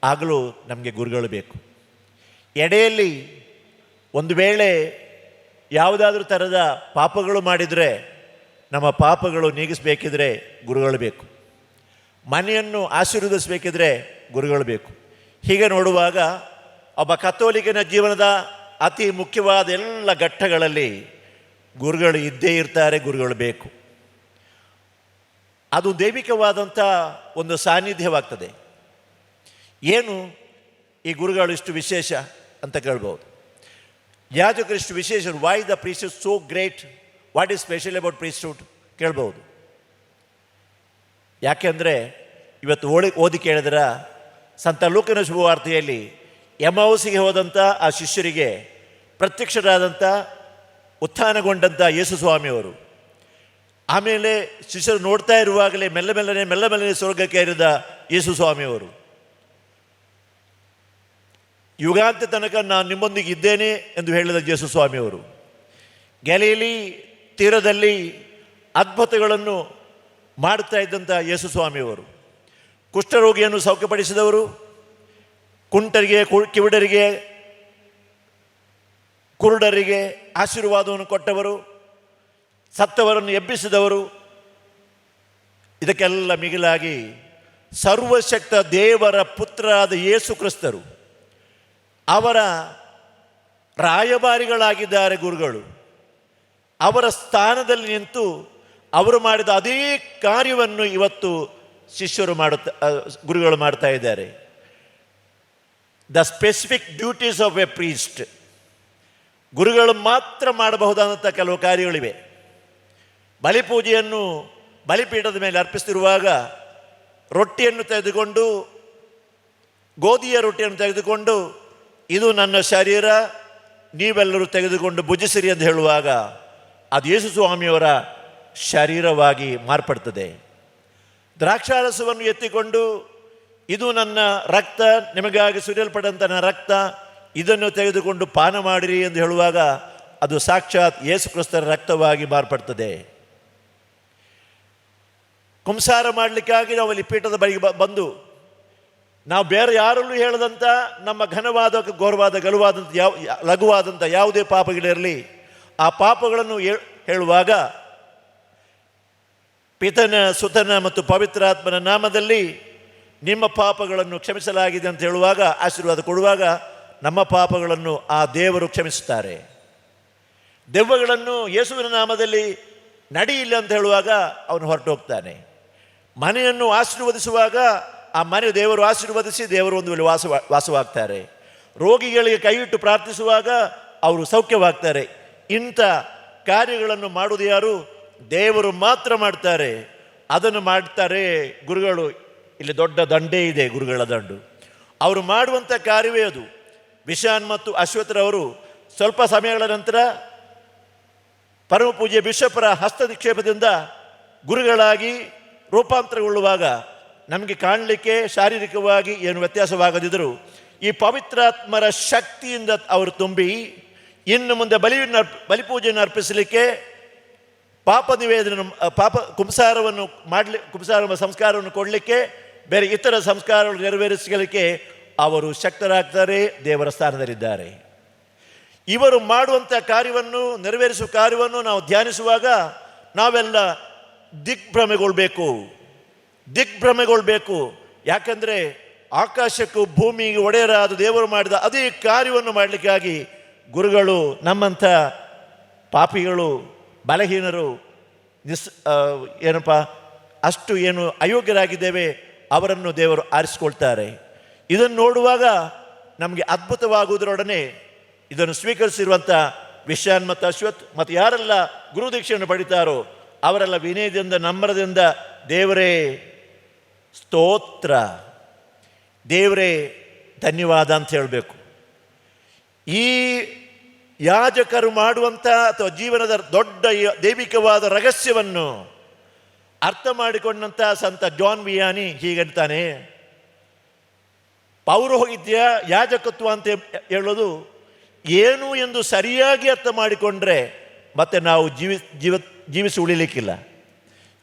ಆಗಲೂ ನಮಗೆ ಗುರುಗಳು ಬೇಕು. ಎಡೆಯಲ್ಲಿ ಒಂದು ವೇಳೆ ಯಾವುದಾದ್ರೂ ಥರದ ಪಾಪಗಳು ಮಾಡಿದರೆ ನಮ್ಮ ಪಾಪಗಳು ನೀಗಿಸಬೇಕಿದ್ರೆ ಗುರುಗಳು ಬೇಕು. ಮನೆಯನ್ನು ಆಶೀರ್ವದಿಸಬೇಕಿದ್ರೆ ಗುರುಗಳು ಬೇಕು. ಹೀಗೆ ನೋಡುವಾಗ ಒಬ್ಬ ಕಥೋಲಿಕನ ಜೀವನದ ಅತಿ ಮುಖ್ಯವಾದ ಎಲ್ಲ ಘಟ್ಟಗಳಲ್ಲಿ ಗುರುಗಳು ಇದ್ದೇ ಇರ್ತಾರೆ, ಗುರುಗಳು ಬೇಕು. ಅದು ದೈವಿಕವಾದಂಥ ಒಂದು ಸಾನ್ನಿಧ್ಯವಾಗ್ತದೆ. ಏನು ಈ ಗುರುಗಳು ಇಷ್ಟು ವಿಶೇಷ ಅಂತ ಕೇಳ್ಬೋದು. ಯಾಜಕರು ಇಷ್ಟು ವಿಶೇಷ, why the priest is so great, what is special about priesthood ಕೇಳ್ಬೋದು. ಯಾಕೆಂದರೆ ಇವತ್ತು ಓದಿ ಕೇಳಿದ್ರ ಸಂತ ಲೂಕನ ಶುಭವಾರ್ತೆಯಲ್ಲಿ ಎಮ್ಮಾಹುಸಿಗೆ ಹೋದಂಥ ಆ ಶಿಷ್ಯರಿಗೆ ಪ್ರತ್ಯಕ್ಷರಾದಂಥ ಉತ್ಥಾನಗೊಂಡಂಥ ಯೇಸು ಸ್ವಾಮಿಯವರು, ಆಮೇಲೆ ಶಿಷ್ಯರು ನೋಡ್ತಾ ಇರುವಾಗಲೇ ಮೆಲ್ಲ ಮೆಲ್ಲನೆ ಮೆಲ್ಲ ಮೆಲ್ಲನೆ ಸ್ವರ್ಗಕ್ಕೆ ಏರಿದ ಯೇಸು ಸ್ವಾಮಿಯವರು, ಯುಗಾಂತ್ಯ ತನಕ ನಾನು ನಿಮ್ಮೊಂದಿಗೆ ಇದ್ದೇನೆ ಎಂದು ಹೇಳಿದ ಯೇಸು ಸ್ವಾಮಿಯವರು, ಗ್ಯಾಲಿಲಿ ತೀರದಲ್ಲಿ ಅದ್ಭುತಗಳನ್ನು ಮಾಡುತ್ತಾ ಇದ್ದಂಥ ಯೇಸು ಸ್ವಾಮಿಯವರು, ಕುಷ್ಠರೋಗಿಯನ್ನು ಸೌಖ್ಯಪಡಿಸಿದವರು, ಕುಂಟರಿಗೆ, ಕಿವುಡರಿಗೆ, ಕುರುಡರಿಗೆ ಆಶೀರ್ವಾದವನ್ನು ಕೊಟ್ಟವರು, ಸತ್ತವರನ್ನು ಎಬ್ಬಿಸಿದವರು, ಇದಕ್ಕೆಲ್ಲ ಮಿಗಿಲಾಗಿ ಸರ್ವಶಕ್ತ ದೇವರ ಪುತ್ರರಾದ ಯೇಸು ಕ್ರಿಸ್ತರು ಅವರ ರಾಯಭಾರಿಗಳಾಗಿದ್ದಾರೆ ಗುರುಗಳು. ಅವರ ಸ್ಥಾನದಲ್ಲಿ ನಿಂತು ಅವರು ಮಾಡಿದ ಅದೇ ಕಾರ್ಯವನ್ನು ಇವತ್ತು ಶಿಷ್ಯರು ಮಾಡುತ್ತಾ, ಗುರುಗಳು ಮಾಡ್ತಾ ಇದ್ದಾರೆ. The specific duties of a priest, ಗುರುಗಳು ಮಾತ್ರ ಮಾಡಬಹುದಾದಂಥ ಕೆಲವು ಕಾರ್ಯಗಳಿವೆ. ಬಲಿಪೂಜೆಯನ್ನು ಬಲಿಪೀಠದ ಮೇಲೆ ಅರ್ಪಿಸ್ತಿರುವಾಗ ರೊಟ್ಟಿಯನ್ನು ತೆಗೆದುಕೊಂಡು, ಗೋಧಿಯ ರೊಟ್ಟಿಯನ್ನು ತೆಗೆದುಕೊಂಡು, ಇದು ನನ್ನ ಶರೀರ, ನೀವೆಲ್ಲರೂ ತೆಗೆದುಕೊಂಡು ಭುಜಿಸಿರಿ ಎಂದು ಹೇಳುವಾಗ ಅದು ಯೇಸು ಸ್ವಾಮಿಯವರ ಶರೀರವಾಗಿ ಮಾರ್ಪಡ್ತದೆ. ದ್ರಾಕ್ಷಾರಸವನ್ನು ಎತ್ತಿಕೊಂಡು, ಇದು ನನ್ನ ರಕ್ತ, ನಿಮಗಾಗಿ ಸುರಿಯಲ್ಪಟ್ಟಂಥ ನನ್ನ ರಕ್ತ, ಇದನ್ನು ತೆಗೆದುಕೊಂಡು ಪಾನ ಮಾಡಿರಿ ಎಂದು ಹೇಳುವಾಗ ಅದು ಸಾಕ್ಷಾತ್ ಯೇಸು ಕ್ರಿಸ್ತರ ರಕ್ತವಾಗಿ ಮಾರ್ಪಡ್ತದೆ. ಕುಂಸಾರ ಮಾಡಲಿಕ್ಕಾಗಿ ನಾವು ಅಲ್ಲಿ ಪೀಠದ ಬಳಿಗೆ ಬಂದು ನಾವು ಬೇರೆ ಯಾರಲ್ಲೂ ಹೇಳದಂಥ ನಮ್ಮ ಘನವಾದ, ಘೋರವಾದ, ಗಲುವಾದಂಥ, ಯಾವ ಲಘುವಾದಂಥ ಯಾವುದೇ ಪಾಪಗಳಿರಲಿ, ಆ ಪಾಪಗಳನ್ನು ಹೇಳುವಾಗ ಪಿತನ, ಸುತನ ಮತ್ತು ಪವಿತ್ರಾತ್ಮನ ನಾಮದಲ್ಲಿ ನಿಮ್ಮ ಪಾಪಗಳನ್ನು ಕ್ಷಮಿಸಲಾಗಿದೆ ಅಂತ ಹೇಳುವಾಗ, ಆಶೀರ್ವಾದ ಕೊಡುವಾಗ ನಮ್ಮ ಪಾಪಗಳನ್ನು ಆ ದೇವರು ಕ್ಷಮಿಸುತ್ತಾರೆ. ದೆವ್ವಗಳನ್ನು ಯೇಸುವಿನ ನಾಮದಲ್ಲಿ ನಡಿಯಿಲ್ಲ ಅಂತ ಹೇಳುವಾಗ ಅವನು ಹೊರಟು ಹೋಗ್ತಾನೆ. ಮನೆಯನ್ನು ಆಶೀರ್ವದಿಸುವಾಗ ಆ ಮನೆ ದೇವರು ಆಶೀರ್ವದಿಸಿ ದೇವರು ಒಂದು ವೇಳೆ ವಾಸವಾಗ್ತಾರೆ. ರೋಗಿಗಳಿಗೆ ಕೈಯಿಟ್ಟು ಪ್ರಾರ್ಥಿಸುವಾಗ ಅವರು ಸೌಖ್ಯವಾಗ್ತಾರೆ. ಇಂಥ ಕಾರ್ಯಗಳನ್ನು ಮಾಡುವುದು ಯಾರು? ದೇವರು ಮಾತ್ರ ಮಾಡ್ತಾರೆ. ಅದನ್ನು ಮಾಡ್ತಾರೆ ಗುರುಗಳು. ಇಲ್ಲಿ ದೊಡ್ಡ ದಂಡೇ ಇದೆ, ಗುರುಗಳ ದಂಡು. ಅವರು ಮಾಡುವಂಥ ಕಾರ್ಯವೇ ಅದು. ವಿಶಾನ್ ಮತ್ತು ಅಶ್ವಥರವರು ಸ್ವಲ್ಪ ಸಮಯಗಳ ನಂತರ ಪರಮಪೂಜ್ಯ ಬಿಷಪರ ಹಸ್ತನಿಕ್ಷೇಪದಿಂದ ಗುರುಗಳಾಗಿ ರೂಪಾಂತರಗೊಳ್ಳುವಾಗ ನಮಗೆ ಕಾಣಲಿಕ್ಕೆ ಶಾರೀರಿಕವಾಗಿ ಏನು ವ್ಯತ್ಯಾಸವಾಗದಿದ್ದರೂ ಈ ಪವಿತ್ರಾತ್ಮರ ಶಕ್ತಿಯಿಂದ ಅವರು ತುಂಬಿ ಇನ್ನು ಮುಂದೆ ಬಲಿಪೂಜೆಯನ್ನು ಅರ್ಪಿಸಲಿಕ್ಕೆ, ಪಾಪ ನಿವೇದನೆ, ಪಾಪ ಕುಂಸಾರವನ್ನು ಮಾಡಲಿ, ಕುಂಸಾರ ಸಂಸ್ಕಾರವನ್ನು ಕೊಡಲಿಕ್ಕೆ, ಬೇರೆ ಇತರ ಸಂಸ್ಕಾರಗಳನ್ನು ನೆರವೇರಿಸಲಿಕ್ಕೆ ಅವರು ಶಕ್ತರಾಗ್ತಾರೆ, ದೇವರ ಸ್ಥಾನದಲ್ಲಿದ್ದಾರೆ. ಇವರು ಮಾಡುವಂಥ ಕಾರ್ಯವನ್ನು, ನೆರವೇರಿಸುವ ಕಾರ್ಯವನ್ನು ನಾವು ಧ್ಯಾನಿಸುವಾಗ ನಾವೆಲ್ಲ ದಿಗ್ಭ್ರಮೆಗೊಳ್ಬೇಕು, ದಿಗ್ಭ್ರಮೆಗೊಳ್ಬೇಕು. ಯಾಕಂದರೆ ಆಕಾಶಕ್ಕೂ ಭೂಮಿಗೆ ಒಡೆಯರಾದ ದೇವರು ಮಾಡಿದ ಅದೇ ಕಾರ್ಯವನ್ನು ಮಾಡಲಿಕ್ಕಾಗಿ ಗುರುಗಳು ನಮ್ಮಂಥ ಪಾಪಿಗಳು, ಬಲಹೀನರು, ಏನಪ್ಪ ಅಷ್ಟು ಏನು ಅಯೋಗ್ಯರಾಗಿದ್ದೇವೆ, ಅವರನ್ನು ದೇವರು ಆರಿಸಿಕೊಳ್ತಾರೆ. ಇದನ್ನು ನೋಡುವಾಗ ನಮಗೆ ಅದ್ಭುತವಾಗುವುದರೊಡನೆ ಇದನ್ನು ಸ್ವೀಕರಿಸಿರುವಂಥ ವಿಶಾನ್ ಮತ್ತು ಅಶ್ವಥ್ ಮತ್ತು ಯಾರೆಲ್ಲ ಗುರುದೀಕ್ಷೆಯನ್ನು ಪಡಿತಾರೋ ಅವರೆಲ್ಲ ವಿನಯದಿಂದ, ನಮ್ರದಿಂದ ದೇವರೇ ಸ್ತೋತ್ರ, ದೇವರೇ ಧನ್ಯವಾದ ಅಂತ ಹೇಳಬೇಕು. ಈ ಯಾಜಕರು ಮಾಡುವಂಥ ಅಥವಾ ಜೀವನದ ದೊಡ್ಡ ದೈವಿಕವಾದ ರಹಸ್ಯವನ್ನು ಅರ್ಥ ಮಾಡಿಕೊಂಡಂಥ ಸಂತ ಜಾನ್ ವಿಯಾನಿ ಹೀಗಂತಾನೆ, ಪೌರೋಹಿತ್ಯ ಯಾಜಕತ್ವ ಅಂತ ಹೇಳೋದು ಏನು ಎಂದು ಸರಿಯಾಗಿ ಅರ್ಥ ಮಾಡಿಕೊಂಡ್ರೆ ಮತ್ತೆ ನಾವು ಜೀವಿಸಿ ಉಳಿಲಿಕ್ಕಿಲ್ಲ.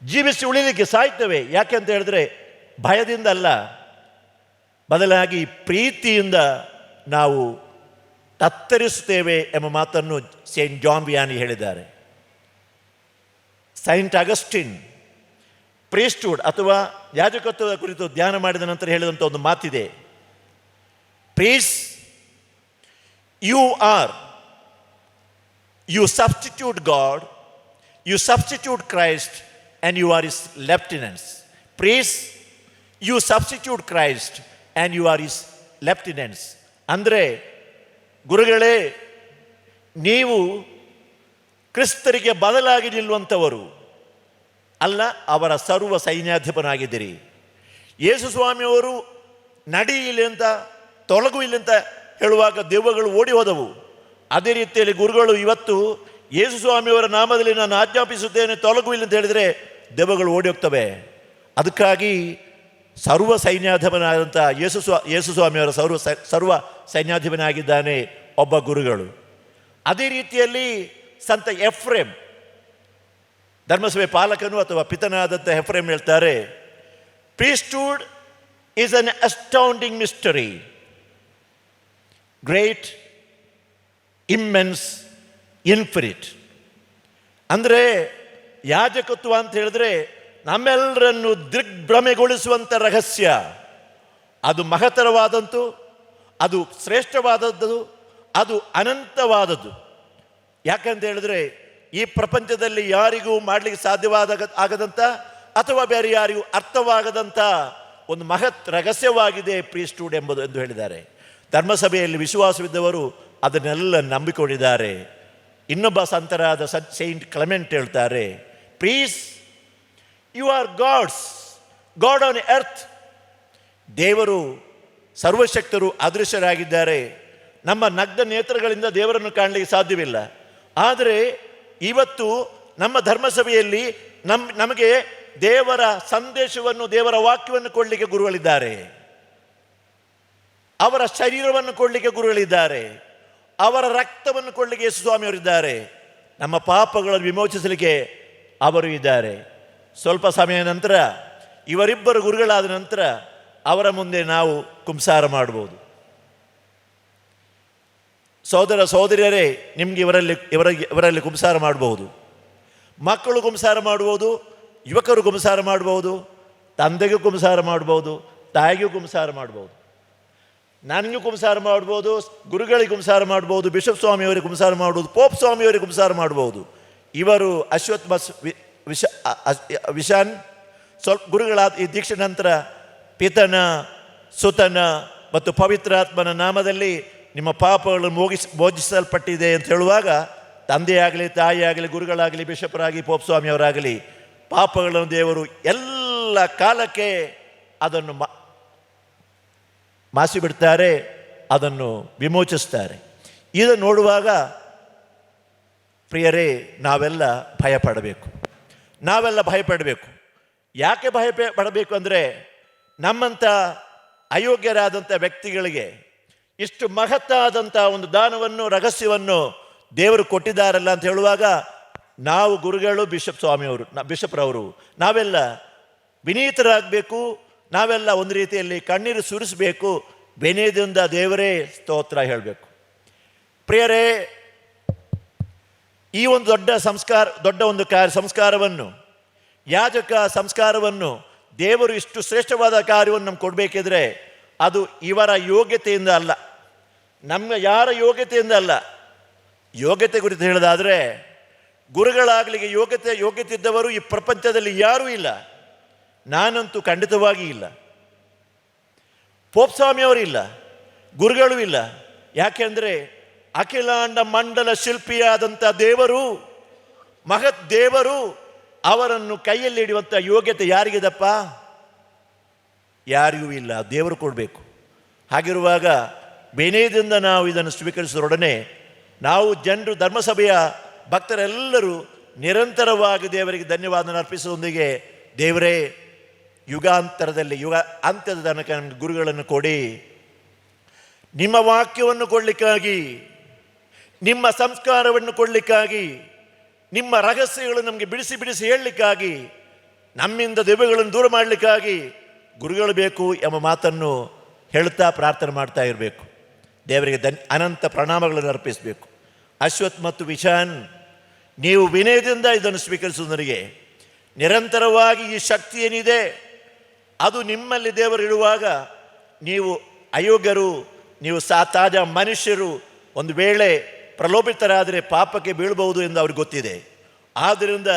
ಜೀವಿಸಿ ಉಳಿಲಿಕ್ಕೆ ಸಾಯ್ತೇವೆ. ಯಾಕೆ ಅಂತ ಹೇಳಿದ್ರೆ ಭಯದಿಂದ ಅಲ್ಲ, ಬದಲಾಗಿ ಪ್ರೀತಿಯಿಂದ ನಾವು ತತ್ತರಿಸುತ್ತೇವೆ ಎಂಬ ಮಾತನ್ನು ಸೇಂಟ್ ಜಾನ್ ವಿಯಾನಿ ಹೇಳಿದ್ದಾರೆ. ಸೈಂಟ್ ಅಗಸ್ಟಿನ್ ಪ್ರೀಸ್ಟ್ಹುಡ್ ಅಥವಾ ಯಾಜಕತ್ವದ ಕುರಿತು ಧ್ಯಾನ ಮಾಡಿದ ನಂತರ ಹೇಳಿದಂಥ ಒಂದು ಮಾತಿದೆ. Priests, you substitute God, you substitute Christ, and you are his lieutenants. Priests, you substitute Christ and you are his lieutenants. ಅಂದರೆ ಗುರುಗಳೇ, ನೀವು ಕ್ರಿಸ್ತರಿಗೆ ಬದಲಾಗಿ ನಿಲ್ಲುವಂಥವರು ಅಲ್ಲ, ಅವರ ಸರ್ವ ಸೈನ್ಯಾಧಿಪನಾಗಿದ್ದೀರಿ. ಯೇಸು ಸ್ವಾಮಿಯವರು ನಡಿ ಇಲ್ಲಿ ಅಂತ, ತೊಲಗು ಇಲ್ಲಿ ಅಂತ ಹೇಳುವಾಗ ದೆವ್ವಗಳು ಓಡಿ ಹೋದವು. ಅದೇ ರೀತಿಯಲ್ಲಿ ಗುರುಗಳು ಇವತ್ತು ಯೇಸು ಸ್ವಾಮಿಯವರ ನಾಮದಲ್ಲಿ ನಾನು ಆಜ್ಞಾಪಿಸುತ್ತೇನೆ, ತೊಲಗು ಇಲ್ಲಿ ಅಂತ ಹೇಳಿದರೆ ದೆವ್ವಗಳು ಓಡಿ ಹೋಗ್ತವೆ. ಅದಕ್ಕಾಗಿ ಸರ್ವ ಸೈನ್ಯಾಧಿಪನಾದಂಥ ಯೇಸು ಸ್ವಾಮಿಯವರ ಸರ್ವ ಸೈನ್ಯಾಧಿಪನಾಗಿದ್ದಾನೆ ಒಬ್ಬ ಗುರುಗಳು. ಅದೇ ರೀತಿಯಲ್ಲಿ ಸಂತ ಎಫ್ರೇಮ್, ಧರ್ಮಸಭೆ ಪಾಲಕನು ಅಥವಾ ಪಿತನಾದಂಥ ಎಫ್ರೇಮ್ ಹೇಳ್ತಾರೆ, Priesthood is an astounding mystery, great, immense, infinite. ಅಂದರೆ ಯಾಜಕತ್ವ ಅಂತ ಹೇಳಿದ್ರೆ ನಮ್ಮೆಲ್ಲರನ್ನು ದಿಗ್ಭ್ರಮೆಗೊಳಿಸುವಂಥ ರಹಸ್ಯ. ಅದು ಮಹತ್ತರವಾದಂತು, ಅದು ಶ್ರೇಷ್ಠವಾದದ್ದು, ಅದು ಅನಂತವಾದದ್ದು. ಯಾಕಂತ ಹೇಳಿದ್ರೆ ಈ ಪ್ರಪಂಚದಲ್ಲಿ ಯಾರಿಗೂ ಮಾಡಲಿಕ್ಕೆ ಸಾಧ್ಯವಾದ ಆಗದಂಥ ಅಥವಾ ಬೇರೆ ಯಾರಿಗೂ ಅರ್ಥವಾಗದಂಥ ಒಂದು ಮಹತ್ ರಹಸ್ಯವಾಗಿದೆ ಪ್ರೀಸ್ಟ್ಹುಡ್ ಎಂಬುದು ಎಂದು ಹೇಳಿದ್ದಾರೆ. ಧರ್ಮಸಭೆಯಲ್ಲಿ ವಿಶ್ವಾಸವಿದ್ದವರು ಅದನ್ನೆಲ್ಲ ನಂಬಿಕೊಂಡಿದ್ದಾರೆ. ಇನ್ನೊಬ್ಬ ಸಂತರಾದ ಸೈಂಟ್ ಕ್ಲೆಮೆಂಟ್ ಹೇಳ್ತಾರೆ, Priests, you are gods, God on earth. ದೇವರು ಸರ್ವಶಕ್ತರು, ಅದೃಶ್ಯರಾಗಿದ್ದಾರೆ. ನಮ್ಮ ನಗ್ನ ನೇತ್ರಗಳಿಂದ ದೇವರನ್ನು ಕಾಣಲಿಕ್ಕೆ ಸಾಧ್ಯವಿಲ್ಲ. ಆದರೆ ಇವತ್ತು ನಮ್ಮ ಧರ್ಮಸಭೆಯಲ್ಲಿ ನಮಗೆ ದೇವರ ಸಂದೇಶವನ್ನು, ದೇವರ ವಾಕ್ಯವನ್ನು ಕೊಡಲಿಕ್ಕೆ ಗುರುಗಳಿದ್ದಾರೆ. ಅವರ ಶರೀರವನ್ನು ಕೊಡಲಿಕ್ಕೆ ಗುರುಗಳಿದ್ದಾರೆ. ಅವರ ರಕ್ತವನ್ನು ಕೊಡಲಿಕ್ಕೆ ಯೇಸು ಸ್ವಾಮಿಯವರಿದ್ದಾರೆ. ನಮ್ಮ ಪಾಪಗಳನ್ನು ವಿಮೋಚಿಸಲಿಕ್ಕೆ ಅವರು ಇದ್ದಾರೆ. ಸ್ವಲ್ಪ ಸಮಯ ನಂತರ, ಇವರಿಬ್ಬರು ಗುರುಗಳಾದ ನಂತರ ಅವರ ಮುಂದೆ ನಾವು ಕುಂಸಾರ ಮಾಡ್ಬೋದು. ಸಹೋದರ ಸಹೋದರಿಯರೇ, ನಿಮಗೆ ಇವರಲ್ಲಿ ಇವರ ಇವರಲ್ಲಿ ಕುಂಸಾರ ಮಾಡಬಹುದು. ಮಕ್ಕಳು ಕುಂಸಾರ ಮಾಡ್ಬೋದು, ಯುವಕರು ಕುಂಸಾರ ಮಾಡ್ಬೋದು, ತಂದೆಗೂ ಕುಂಸಾರ ಮಾಡ್ಬೋದು, ತಾಯಿಗೂ ಕುಂಸಾರ ಮಾಡ್ಬೋದು, ನನಗೂ ಕುಂಸಾರ ಮಾಡ್ಬೋದು, ಗುರುಗಳಿಗೆ ಕುಂಸಾರ ಮಾಡ್ಬೋದು, ಬಿಷಪ್ ಸ್ವಾಮಿಯವರಿಗೆ ಕುಂಸಾರ ಮಾಡ್ಬೋದು, ಪೋಪ್ ಸ್ವಾಮಿಯವರಿಗೆ ಕುಂಸಾರ ಮಾಡ್ಬೋದು. ಇವರು ಅಶ್ವಥ್ ಮಸ್ ವಿಶ ವಿಶಾನ್ ಸ್ವಲ್ಪ ಗುರುಗಳಾದ ಈ ದೀಕ್ಷೆ ನಂತರ ಪಿತನ, ಸುತನ ಮತ್ತು ಪವಿತ್ರಾತ್ಮನ ನಾಮದಲ್ಲಿ ನಿಮ್ಮ ಪಾಪಗಳು ಮೋಚಿಸಲ್ಪಟ್ಟಿದೆ ಅಂತ ಹೇಳುವಾಗ ತಂದೆಯಾಗಲಿ, ತಾಯಿಯಾಗಲಿ, ಗುರುಗಳಾಗಲಿ, ಬಿಷಪರಾಗಿ, ಪೋಪ್ ಸ್ವಾಮಿಯವರಾಗಲಿ, ಪಾಪಗಳನ್ನು ದೇವರು ಎಲ್ಲ ಕಾಲಕ್ಕೆ ಅದನ್ನು ಮಾಸಿ ಬಿಡ್ತಾರೆ, ಅದನ್ನು ವಿಮೋಚಿಸ್ತಾರೆ. ಇದನ್ನು ನೋಡುವಾಗ ಪ್ರಿಯರೇ, ನಾವೆಲ್ಲ ಭಯಪಡಬೇಕು. ನಾವೆಲ್ಲ ಭಯಪಡಬೇಕು. ಯಾಕೆ ಭಯ ಪಡಬೇಕು ಅಂದರೆ, ನಮ್ಮಂಥ ಅಯೋಗ್ಯರಾದಂಥ ವ್ಯಕ್ತಿಗಳಿಗೆ ಇಷ್ಟು ಮಹತ್ತಾದಂಥ ಒಂದು ದಾನವನ್ನು, ರಹಸ್ಯವನ್ನು ದೇವರು ಕೊಟ್ಟಿದ್ದಾರಲ್ಲ ಅಂತ ಹೇಳುವಾಗ ನಾವು ಗುರುಗಳು, ಬಿಷಪ್ ಸ್ವಾಮಿಯವರು, ಬಿಷಪ್ರವರು, ನಾವೆಲ್ಲ ವಿನೀತರಾಗಬೇಕು. ನಾವೆಲ್ಲ ಒಂದು ರೀತಿಯಲ್ಲಿ ಕಣ್ಣೀರು ಸುರಿಸಬೇಕು. ವಿನಯದಿಂದ ದೇವರೇ ಸ್ತೋತ್ರ ಹೇಳಬೇಕು. ಪ್ರಿಯರೇ, ಈ ಒಂದು ದೊಡ್ಡ ಸಂಸ್ಕಾರ, ದೊಡ್ಡ ಒಂದು ಕಾರ್ಯ ಸಂಸ್ಕಾರವನ್ನು, ಯಾಜಕ ಸಂಸ್ಕಾರವನ್ನು ದೇವರು ಇಷ್ಟು ಶ್ರೇಷ್ಠವಾದ ಕಾರ್ಯವನ್ನು ನಮ್ಗೆ ಕೊಡಬೇಕಿದ್ರೆ ಅದು ಇವರ ಯೋಗ್ಯತೆಯಿಂದ ಅಲ್ಲ, ನಮ್ಮ ಯಾರ ಯೋಗ್ಯತೆಯಿಂದ ಅಲ್ಲ. ಯೋಗ್ಯತೆ ಕುರಿತು ಹೇಳೋದಾದರೆ ಗುರುಗಳಾಗಲಿಕ್ಕೆ ಯೋಗ್ಯತೆ ಇದ್ದವರು ಈ ಪ್ರಪಂಚದಲ್ಲಿ ಯಾರೂ ಇಲ್ಲ. ನಾನಂತೂ ಖಂಡಿತವಾಗಿ ಇಲ್ಲ. ಪೋಪ್ ಸ್ವಾಮಿಯವರಿಲ್ಲ, ಗುರುಗಳು ಇಲ್ಲ. ಯಾಕೆಂದರೆ ಅಖಿಲಾಂಡ ಮಂಡಲ ಶಿಲ್ಪಿಯಾದಂಥ ದೇವರು, ಮಹತ್ ದೇವರು, ಅವರನ್ನು ಕೈಯಲ್ಲಿ ಹಿಡಿಯುವಂಥ ಯೋಗ್ಯತೆ ಯಾರಿಗಿದಪ್ಪ? ಯಾರಿಗೂ ಇಲ್ಲ, ದೇವರು ಕೊಡಬೇಕು. ಹಾಗಿರುವಾಗ ವಿನಯದಿಂದ ನಾವು ಇದನ್ನು ಸ್ವೀಕರಿಸಿದೊಡನೆ ನಾವು ಜನರು, ಧರ್ಮಸಭೆಯ ಭಕ್ತರೆಲ್ಲರೂ ನಿರಂತರವಾಗಿ ದೇವರಿಗೆ ಧನ್ಯವಾದ ಅರ್ಪಿಸುವುದೊಂದಿಗೆ, ದೇವರೇ, ಯುಗಾಂತರದಲ್ಲಿ, ಯುಗ ಅಂತ್ಯದ ತನಕ ನಮಗೆ ಗುರುಗಳನ್ನು ಕೊಡಿ, ನಿಮ್ಮ ವಾಕ್ಯವನ್ನು ಕೊಡಲಿಕ್ಕಾಗಿ, ನಿಮ್ಮ ಸಂಸ್ಕಾರವನ್ನು ಕೊಡಲಿಕ್ಕಾಗಿ, ನಿಮ್ಮ ರಹಸ್ಯಗಳನ್ನು ನಮಗೆ ಬಿಡಿಸಿ ಬಿಡಿಸಿ ಹೇಳಲಿಕ್ಕಾಗಿ, ನಮ್ಮಿಂದ ದೆವ್ವಗಳನ್ನು ದೂರ ಮಾಡಲಿಕ್ಕಾಗಿ ಗುರುಗಳು ಬೇಕು ಎಂಬ ಮಾತನ್ನು ಹೇಳುತ್ತಾ ಪ್ರಾರ್ಥನೆ ಮಾಡ್ತಾ ಇರಬೇಕು. ದೇವರಿಗೆ ಅನಂತ ಪ್ರಣಾಮಗಳನ್ನು ಅರ್ಪಿಸಬೇಕು. ಅಶ್ವಥ್ ಮತ್ತು ವಿಶಾನ್, ನೀವು ವಿನಯದಿಂದ ಇದನ್ನು ಸ್ವೀಕರಿಸುವುದರಿಗೆ ನಿರಂತರವಾಗಿ ಈ ಶಕ್ತಿ ಏನಿದೆ ಅದು ನಿಮ್ಮಲ್ಲಿ ದೇವರು ಇಡುವಾಗ, ನೀವು ಅಯೋಗ್ಯರು, ನೀವು ತಾಜಾ ಮನುಷ್ಯರು, ಒಂದು ವೇಳೆ ಪ್ರಲೋಭಿತರಾದರೆ ಪಾಪಕ್ಕೆ ಬೀಳಬಹುದು ಎಂದು ಅವ್ರಿಗೆ ಗೊತ್ತಿದೆ. ಆದ್ದರಿಂದ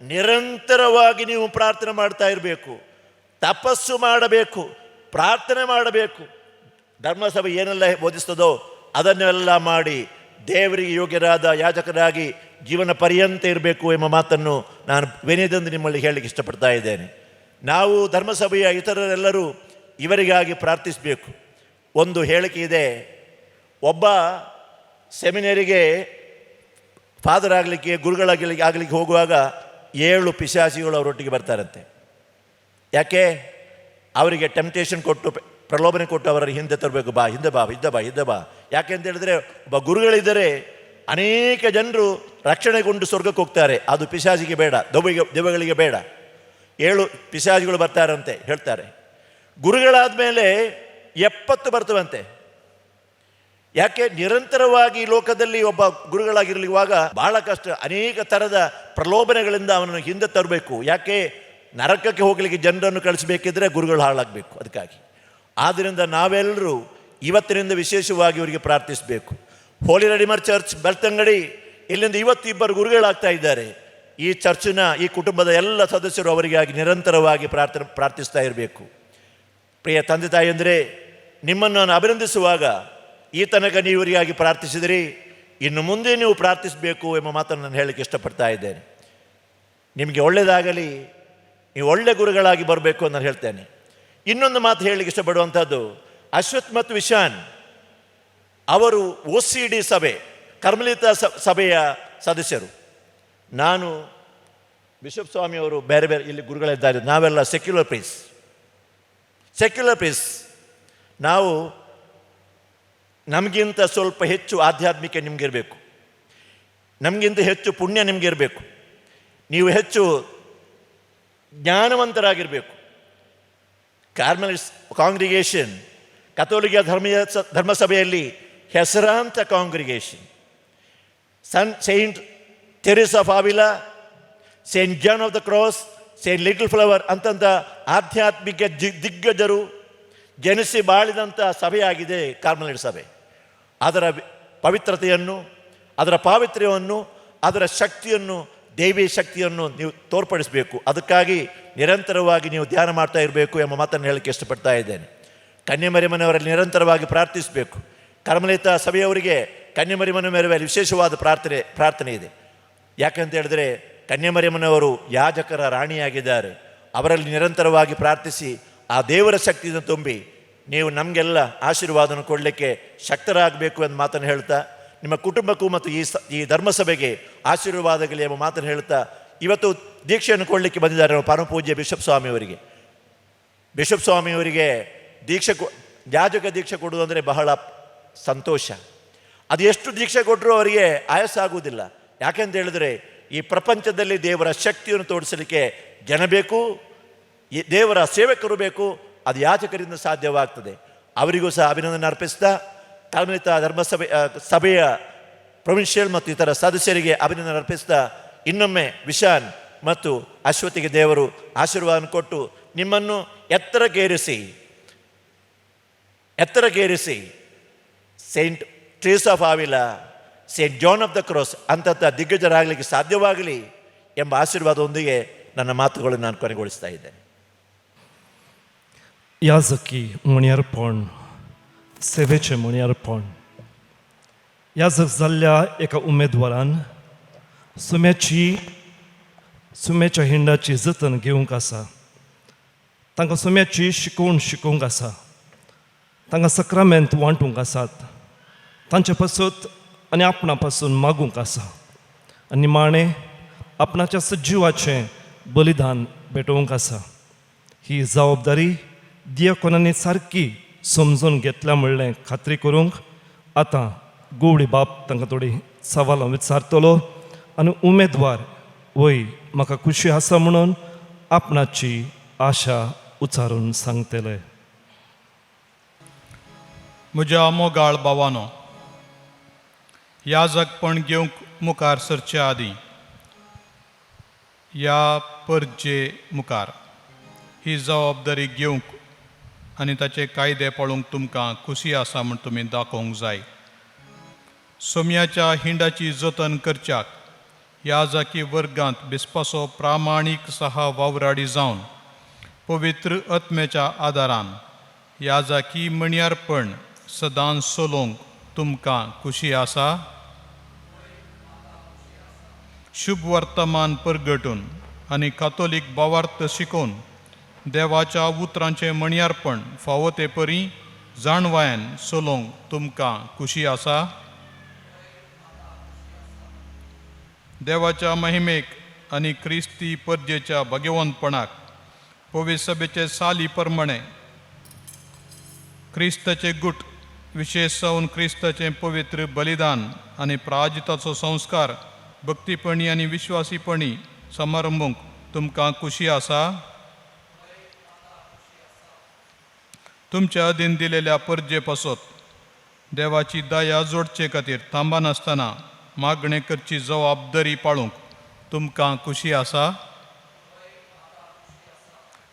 ನಿರಂತರವಾಗಿ ನೀವು ಪ್ರಾರ್ಥನೆ ಮಾಡ್ತಾ ಇರಬೇಕು, ತಪಸ್ಸು ಮಾಡಬೇಕು, ಪ್ರಾರ್ಥನೆ ಮಾಡಬೇಕು. ಧರ್ಮಸಭೆ ಏನೆಲ್ಲ ಬೋಧಿಸ್ತದೋ ಅದನ್ನೆಲ್ಲ ಮಾಡಿ ದೇವರಿಗೆ ಯೋಗ್ಯರಾದ ಯಾಜಕರಾಗಿ ಜೀವನ ಪರ್ಯಂತ ಇರಬೇಕು ಎಂಬ ಮಾತನ್ನು ನಾನು ವಿನಯದಿಂದ ನಿಮ್ಮಲ್ಲಿ ಹೇಳಲಿಕ್ಕೆ ಇಷ್ಟಪಡ್ತಾ ಇದ್ದೇನೆ. ನಾವು ಧರ್ಮಸಭೆಯ ಇತರರೆಲ್ಲರೂ ಇವರಿಗಾಗಿ ಪ್ರಾರ್ಥಿಸಬೇಕು. ಒಂದು ಹೇಳಿಕೆ ಇದೆ, ಒಬ್ಬ ಸೆಮಿನರಿಗೆ ಫಾದರ್ ಆಗಲಿಕ್ಕೆ, ಗುರುಗಳಾಗಲಿಕ್ಕೆ ಆಗಲಿಕ್ಕೆ ಹೋಗುವಾಗ 7 ಪಿಶಾಚಿಗಳು ಅವರೊಟ್ಟಿಗೆ ಬರ್ತಾರಂತೆ. ಯಾಕೆ? ಅವರಿಗೆ ಟೆಂಪ್ಟೇಷನ್ ಕೊಟ್ಟು, ಪ್ರಲೋಭನೆ ಕೊಟ್ಟು ಅವರ ಹಿಂದೆ ತರಬೇಕು. ಬಾ, ಹಿಂದೆ ಬಾ, ಹಿಂದೆ ಬಾ, ಹಿಂದೆ ಬಾ. ಯಾಕೆ ಅಂತ ಹೇಳಿದ್ರೆ, ಒಬ್ಬ ಗುರುಗಳಿದ್ದರೆ ಅನೇಕ ಜನರು ರಕ್ಷಣೆಗೊಂಡು ಸ್ವರ್ಗಕ್ಕೆ ಹೋಗ್ತಾರೆ. ಅದು ಪಿಶಾಚಿಗೆ ಬೇಡ, ದೆವ್ವಗಳಿಗೆ ಬೇಡ. 7 ಪಿಶಾಚಿಗಳು ಬರ್ತಾರಂತೆ ಹೇಳ್ತಾರೆ. ಗುರುಗಳಾದ ಮೇಲೆ 70 ಬರ್ತವಂತೆ. ಯಾಕೆ? ನಿರಂತರವಾಗಿ ಲೋಕದಲ್ಲಿ ಒಬ್ಬ ಗುರುಗಳಾಗಿರಲಿರುವಾಗ ಬಹಳ ಕಷ್ಟ. ಅನೇಕ ಥರದ ಪ್ರಲೋಭನೆಗಳಿಂದ ಅವನನ್ನು ಹಿಂದೆ ತರಬೇಕು. ಯಾಕೆ? ನರಕಕ್ಕೆ ಹೋಗಲಿಕ್ಕೆ ಜನರನ್ನು ಕಳಿಸಬೇಕಿದ್ರೆ ಗುರುಗಳು ಹಾಳಾಗಬೇಕು, ಅದಕ್ಕಾಗಿ. ಆದ್ದರಿಂದ ನಾವೆಲ್ಲರೂ ಇವತ್ತಿನಿಂದ ವಿಶೇಷವಾಗಿ ಇವರಿಗೆ ಪ್ರಾರ್ಥಿಸಬೇಕು. ಹೋಲಿ ರೆಡಿಮರ್ ಚರ್ಚ್ ಬೆಳ್ತಂಗಡಿ, ಇಲ್ಲಿಂದ ಇವತ್ತು 2 ಗುರುಗಳಾಗ್ತಾ ಇದ್ದಾರೆ. ಈ ಚರ್ಚಿನ ಈ ಕುಟುಂಬದ ಎಲ್ಲ ಸದಸ್ಯರು ಅವರಿಗಾಗಿ ನಿರಂತರವಾಗಿ ಪ್ರಾರ್ಥಿಸ್ತಾ ಇರಬೇಕು. ಪ್ರಿಯ ತಂದೆ ತಾಯಿಯಂದರೆ, ನಿಮ್ಮನ್ನು ನಾನು ಅಭಿನಂದಿಸುವಾಗ, ಈ ತನಕ ನೀವು ಇವರಿಗಾಗಿ ಪ್ರಾರ್ಥಿಸಿದಿರಿ, ಇನ್ನು ಮುಂದೆ ನೀವು ಪ್ರಾರ್ಥಿಸಬೇಕು ಎಂಬ ಮಾತನ್ನು ನಾನು ಹೇಳಲಿಕ್ಕೆ ಇಷ್ಟಪಡ್ತಾ ಇದ್ದೇನೆ. ನಿಮಗೆ ಒಳ್ಳೆಯದಾಗಲಿ, ನೀವು ಒಳ್ಳೆ ಗುರುಗಳಾಗಿ ಬರಬೇಕು ಅಂತ ನಾನು ಹೇಳ್ತೇನೆ. ಇನ್ನೊಂದು ಮಾತು ಹೇಳಲಿಕ್ಕೆ ಇಷ್ಟಪಡುವಂಥದ್ದು, ಅಶ್ವಥ್ ಮತ್ತು ವಿಶಾನ್ ಅವರು OCD ಸಭೆ, ಕರ್ಮಲಿತ ಸಭೆಯ ಸದಸ್ಯರು. ನಾನು, ಬಿಷಪ್ ಸ್ವಾಮಿಯವರು, ಬೇರೆ ಬೇರೆ ಇಲ್ಲಿ ಗುರುಗಳಿದ್ದಾರೆ. ನಾವೆಲ್ಲ ಸೆಕ್ಯುಲರ್ ಪ್ರೀಸ್, ಸೆಕ್ಯುಲರ್ ಪ್ರೀಸ್. ನಾವು ನಮಗಿಂತ ಸ್ವಲ್ಪ ಹೆಚ್ಚು ಆಧ್ಯಾತ್ಮಿಕ ನಿಮಗಿರಬೇಕು, ನಮಗಿಂತ ಹೆಚ್ಚು ಪುಣ್ಯ ನಿಮಗಿರಬೇಕು, ನೀವು ಹೆಚ್ಚು ಜ್ಞಾನವಂತರಾಗಿರಬೇಕು. ಕಾರ್ಮಲಿಸ್ ಕಾಂಗ್ರಿಗೇಷನ್ ಕಥೋಲಿಕ ಧರ್ಮಸಭೆಯಲ್ಲಿ ಹೆಸರಾಂತ congregation. Saint Teresa of Avila, Saint John of the Cross, Saint Little Flower ಅಂತಂಥ ಆಧ್ಯಾತ್ಮಿಕ ದಿಗ್ಗಜರು ಜನಿಸಿ ಬಾಳಿದಂಥ ಸಭೆಯಾಗಿದೆ ಕಾರ್ಮಲಿಟ್ ಸಭೆ. ಅದರ ಪವಿತ್ರತೆಯನ್ನು, ಅದರ ಪಾವಿತ್ರ್ಯವನ್ನು, ಅದರ ಶಕ್ತಿಯನ್ನು, ದೇವಿ ಶಕ್ತಿಯನ್ನು ನೀವು ತೋರ್ಪಡಿಸಬೇಕು. ಅದಕ್ಕಾಗಿ ನಿರಂತರವಾಗಿ ನೀವು ಧ್ಯಾನ ಮಾಡ್ತಾ ಇರಬೇಕು ಎಂಬ ಮಾತನ್ನು ಹೇಳಲಿಕ್ಕೆ ಇಷ್ಟಪಡ್ತಾ ಇದ್ದೇನೆ. ಕನ್ಯಮರಿಯಮ್ಮನವರಲ್ಲಿ ನಿರಂತರವಾಗಿ ಪ್ರಾರ್ಥಿಸಬೇಕು. ಕರ್ಮಲಿತ ಸಭೆಯವರಿಗೆ ಕನ್ಯಮರಿಯಮ್ಮನ ಮೇಲೆ ವಿಶೇಷವಾದ ಪ್ರಾರ್ಥನೆ ಇದೆ. ಯಾಕಂತ ಹೇಳಿದ್ರೆ, ಕನ್ಯಮರಿಯಮ್ಮನವರು ಯಾಜಕರ ರಾಣಿಯಾಗಿದ್ದಾರೆ. ಅವರಲ್ಲಿ ನಿರಂತರವಾಗಿ ಪ್ರಾರ್ಥಿಸಿ ಆ ದೇವರ ಶಕ್ತಿಯನ್ನು ತುಂಬಿ ನೀವು ನಮಗೆಲ್ಲ ಆಶೀರ್ವಾದವನ್ನು ಕೊಡಲಿಕ್ಕೆ ಶಕ್ತರಾಗಬೇಕು ಎಂಬ ಮಾತನ್ನು ಹೇಳ್ತಾ, ನಿಮ್ಮ ಕುಟುಂಬಕ್ಕೂ ಮತ್ತು ಈ ಧರ್ಮಸಭೆಗೆ ಆಶೀರ್ವಾದಗಳು ಎಂಬ ಮಾತನ್ನು ಹೇಳ್ತಾ, ಇವತ್ತು ದೀಕ್ಷೆಯನ್ನು ಕೊಡಲಿಕ್ಕೆ ಬಂದಿದ್ದಾರೆ ನಮ್ಮ ಪರಮಪೂಜ್ಯ ಬಿಷಪ್ ಸ್ವಾಮಿಯವರಿಗೆ. ಬಿಷಪ್ ಸ್ವಾಮಿಯವರಿಗೆ ಯಾಜಕ ದೀಕ್ಷೆ ಕೊಡುವುದಂದರೆ ಬಹಳ ಸಂತೋಷ. ಅದು ಎಷ್ಟು ದೀಕ್ಷೆ ಕೊಟ್ಟರೂ ಅವರಿಗೆ ಆಯಾಸ ಆಗುವುದಿಲ್ಲ. ಯಾಕೆಂತ ಹೇಳಿದರೆ, ಈ ಪ್ರಪಂಚದಲ್ಲಿ ದೇವರ ಶಕ್ತಿಯನ್ನು ತೋರಿಸಲಿಕ್ಕೆ ಜನ ಬೇಕು, ಈ ದೇವರ ಸೇವಕರು ಬೇಕು. ಅದು ಯಾಜಕರಿಂದ ಸಾಧ್ಯವಾಗ್ತದೆ. ಅವರಿಗೂ ಸಹ ಅಭಿನಂದನೆ ಅರ್ಪಿಸ್ತಾ, ಕರ್ಮಲಿತ ಧರ್ಮಸಭೆ ಸಭೆಯ ಪ್ರೊವಿನ್ಷಿಯಲ್ ಮತ್ತು ಇತರ ಸದಸ್ಯರಿಗೆ ಅಭಿನಂದನೆ ಅರ್ಪಿಸ್ತಾ, ಇನ್ನೊಮ್ಮೆ ವಿಶಾನ್ ಮತ್ತು ಅಶ್ವತಿಗೆ ದೇವರು ಆಶೀರ್ವಾದ ಕೊಟ್ಟು ನಿಮ್ಮನ್ನು ಎತ್ತರಕ್ಕೇರಿಸಿ Saint Teresa of Avila, Saint John of the Cross ಅಂತಂಥ ದಿಗ್ಗಜರಾಗಲಿಕ್ಕೆ ಸಾಧ್ಯವಾಗಲಿ ಎಂಬ ಆಶೀರ್ವಾದದೊಂದಿಗೆ ನನ್ನ ಮಾತುಗಳನ್ನು ನಾನು ಕೊನೆಗೊಳಿಸ್ತಾ ಇದ್ದೇನೆ. याजकी म्हणयारपण, सेवेचें म्हणयारपण. याजक जाल्ल्या एका उमेदवारान सुम्याची सुम्याच्या हिंडाची जतन घेवंक आसा, तांकां सुम्याची शिकोवण शिकोवंक आसा, तांकां सक्रामेंत वांटूंक आसात, तांचे पासत आनी आपणा पासून मागूंक आसा आनी निमाणें आपणाच्या सजीवाचें बलिदान भेटोवंक आसा. ही जबाबदारी दियाकोनांनी सारकी समजून घेतल्या म्हणलें खात्री करूंक आतां गोवळी बाप तांकां थोडी सवालां विचारतलो आनी उमेदवार वय म्हाका खुशी आसा म्हणून आपणाची आशा उच्चारून सांगतले. म्हज्या मोगाळ भावानो, याजकपण घेवंक मुखार सरचे आदीं ह्या परजे मुखार ही जबाबदारी घेवंक आनी ताचे कायदे पाळूंक तुमकां खुशी आसा म्हूण तुमी दाखोवंक जाय. सोम्याच्या हिंडाची जतन करच्याक ह्या जाकी वर्गांत बिस्पाचो प्रामाणीक सहा वावराडी जावन पवित्र आत्म्याच्या आदारान ह्या जाकी म्हणयारपण सदांच चलोवंक तुमकां खुशी आसा. शुभ वर्तमान परगटून आनी कातोलीक भावार्थ शिकोवन देवाच्या उतरांचें म्हणयारपण फावो ते परी जाणवायन चलोवंक तुमकां खुशी आसा. देवाच्या महिमेक आनी क्रिस्ती परजेच्या भगवंतपणाक पवित्र सभेचे साली प्रमाणे क्रिस्ताचे गुट विशेश जावन क्रिस्ताचें पवित्र बलिदान आनी प्राजिताचो संस्कार भक्तीपणी आनी विश्वासीपणी समारंभूंक तुमकां खुशी आसा. तुमच्या अधीन दिलेल्या परजे पासत देवाची दया जोडचे खातीर थांबनासतना मागणें करची जबाबदारी पाळूंक तुमकां खुशी आसा.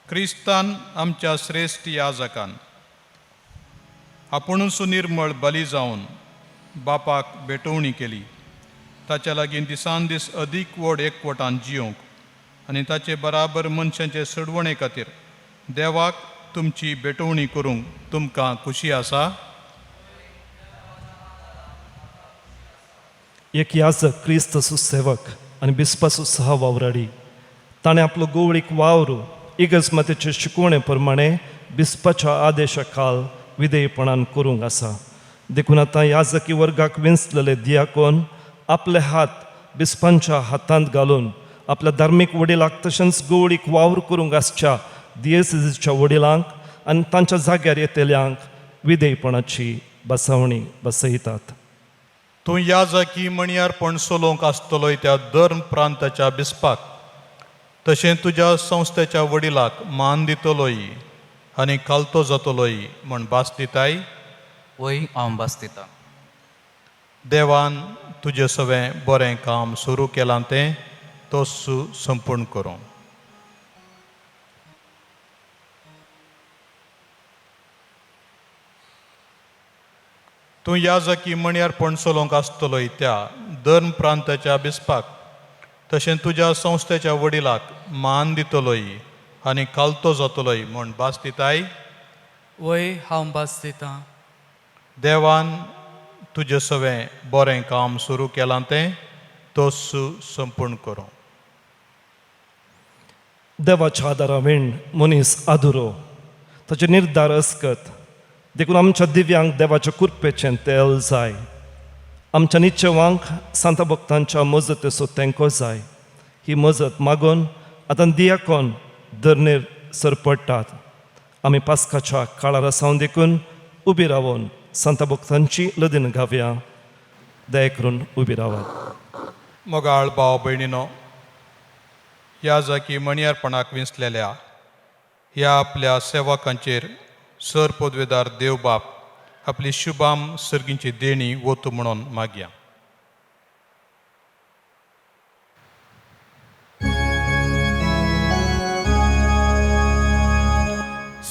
क्रिस्तान आमच्या श्रेश्ठ याजकान आपुणूच निर्मळ बली जावन बापाक भेटवणी केली, ताच्या लागीं दिसान दीस अदीक व्हड एकवटान जियोवंक आनी ताचे बराबर मनशांचे सडवणे खातीर देवाक तुमची भेटवणी करूंक तुमकां खुशी आसा. एक याजक क्रिस्त सुसेवक आनी बिस्पाचो सहा वावराडी, ताणें आपलो गोवळीक वावर इगर्ज मातेचे शिकवणे प्रमाणे बिस्पाच्या आदेशा खाल विधेयपणान करूंक आसा. देखून आतां याजकी वर्गाक विंचलेले दियाकोन आपले हात बिस्पांच्या हातांत घालून आपल्या धार्मीक वडिलाक तशेंच गोवळीक वावर करूंक आसच्या दियेसिच्या वडिलांक आनी तांच्या जाग्यार येतल्यांक विधेयपणाची बसवणी बसयतात. तूं याजकी म्हणयारपण चलोवंक आसतलोय त्या धर्म प्रांताच्या बिस्पाक तशें तुज्या संस्थेच्या वडिलाक मान दितलोय आनी खालतो जातलोय म्हण भास दिताय. वय हांव भास दितां. देवान तुजें सगळें बरें काम सुरू केलां तें तो संपूर्ण करूं. तूं याजकी म्हणयारपण चलोवंक आसतलोय त्या धर्म प्रांताच्या बिस्पाक तशें तुज्या संस्थेच्या वडिलाक मान दितलोय आनी खालतो जातलोय म्हूण भास दिताय. वय हांव भास दितां. देवान तुजें सगळें बरें काम सुरू केलां तें तो संपूर्ण करूं. देवाच्या आदारा वीण मनीस आदुरो, ताचे निर्धार अस्कत. देखून आमच्या दिव्यांक देवाच्या कुरपेचें तेल जाय, आमच्या निश्चवांक सांता भक्तांच्या मजतेचो तेंको जाय. ही मजत मागून आतां दियाकोन धरणेर सरपडटात. आमी पास्काच्या काळार आसावन देखून उबी रावन सांता भक्तांची लदीन गावया. दया करून उबी रावात. मोगाळ भाव भयणीनो, ह्या जाकी म्हणयारपणाक विंचलेल्या ह्या आपल्या सेवकांचेर सर पदवेदार देवबाप आपली शुभाम सर्गींची देणी वतू म्हणून मागया.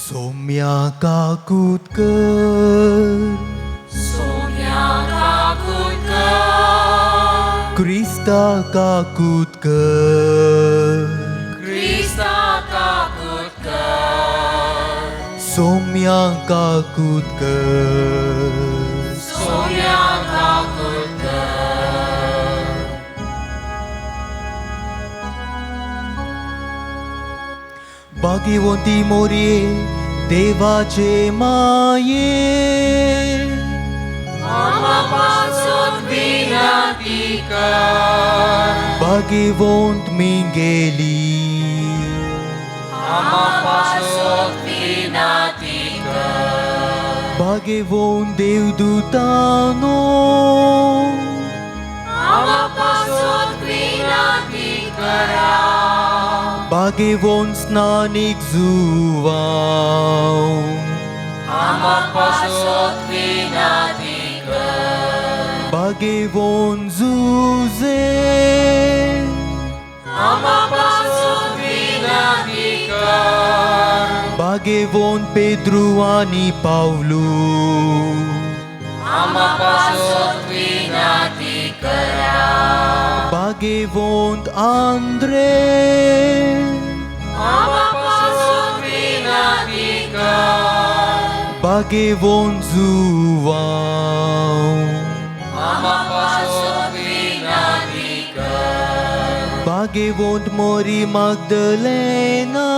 सोम्या काकूत कर, सोम्या काकूत कर, क्रिस्ता काकूत कर, क्रिस्ता काकूत कर, सोम्या काकूत कर, सोम्या काकूत कर. भाग्यवंती मोरये देवाचे माये, आमा पासत विनंती कर. भाग्यवंत मिंगेली, आमा पासत विनंती कर. भाग्यवंत देवदूतानो, आमा पासत विनंती करा. भाग्यवंत स्नानीक जुवांव, आमा पासत विनंती कर. भाग्यवंत जुजे, आमा पासत विनंती कर. भाग्यवंत पेद्रू आनी पावलू, आमा पासत विनंती करा. भाग्यवंत आंद्रे, आमा पासत विनंती कर. भाग्यवंत जुवांव, आमा पासत विनंती कर. भाग्यवंत मोरी माग्दलेना,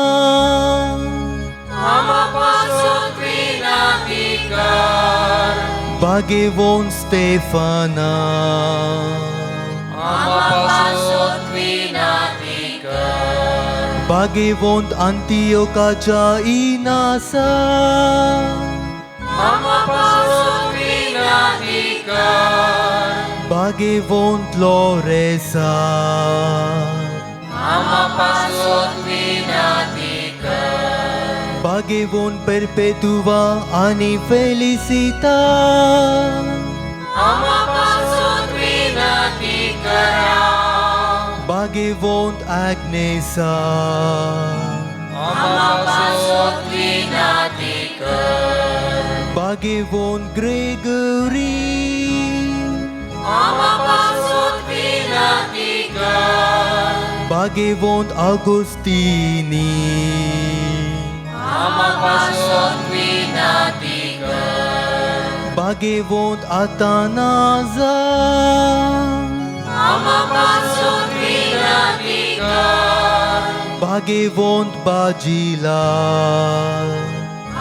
आमा पासत विनंती कर. भाग्यवंत स्टेफाना, आमा पासत विनंती कर. भाग्यवंत अंतियोकाच्या इनासा, आमा पासत विनंती कर. भाग्यवंत लोरेसा, आमा पासत विनंती कर. भाग्यवंत परपेतुआ आनी फेलिसिता, आमा पासत विनंती करा. भाग्यवंत आग्नेसा, आमा पासत विनंती कर. भाग्यवंत ग्रेगरी, आमा पासत विनंती कर. भाग्यवंत आगुस्तिनी, आमा पासत विनंती कर. भाग्यवंत आतानाजा, आमा पासत विनंती कर. भाग्यवंत बाजिला,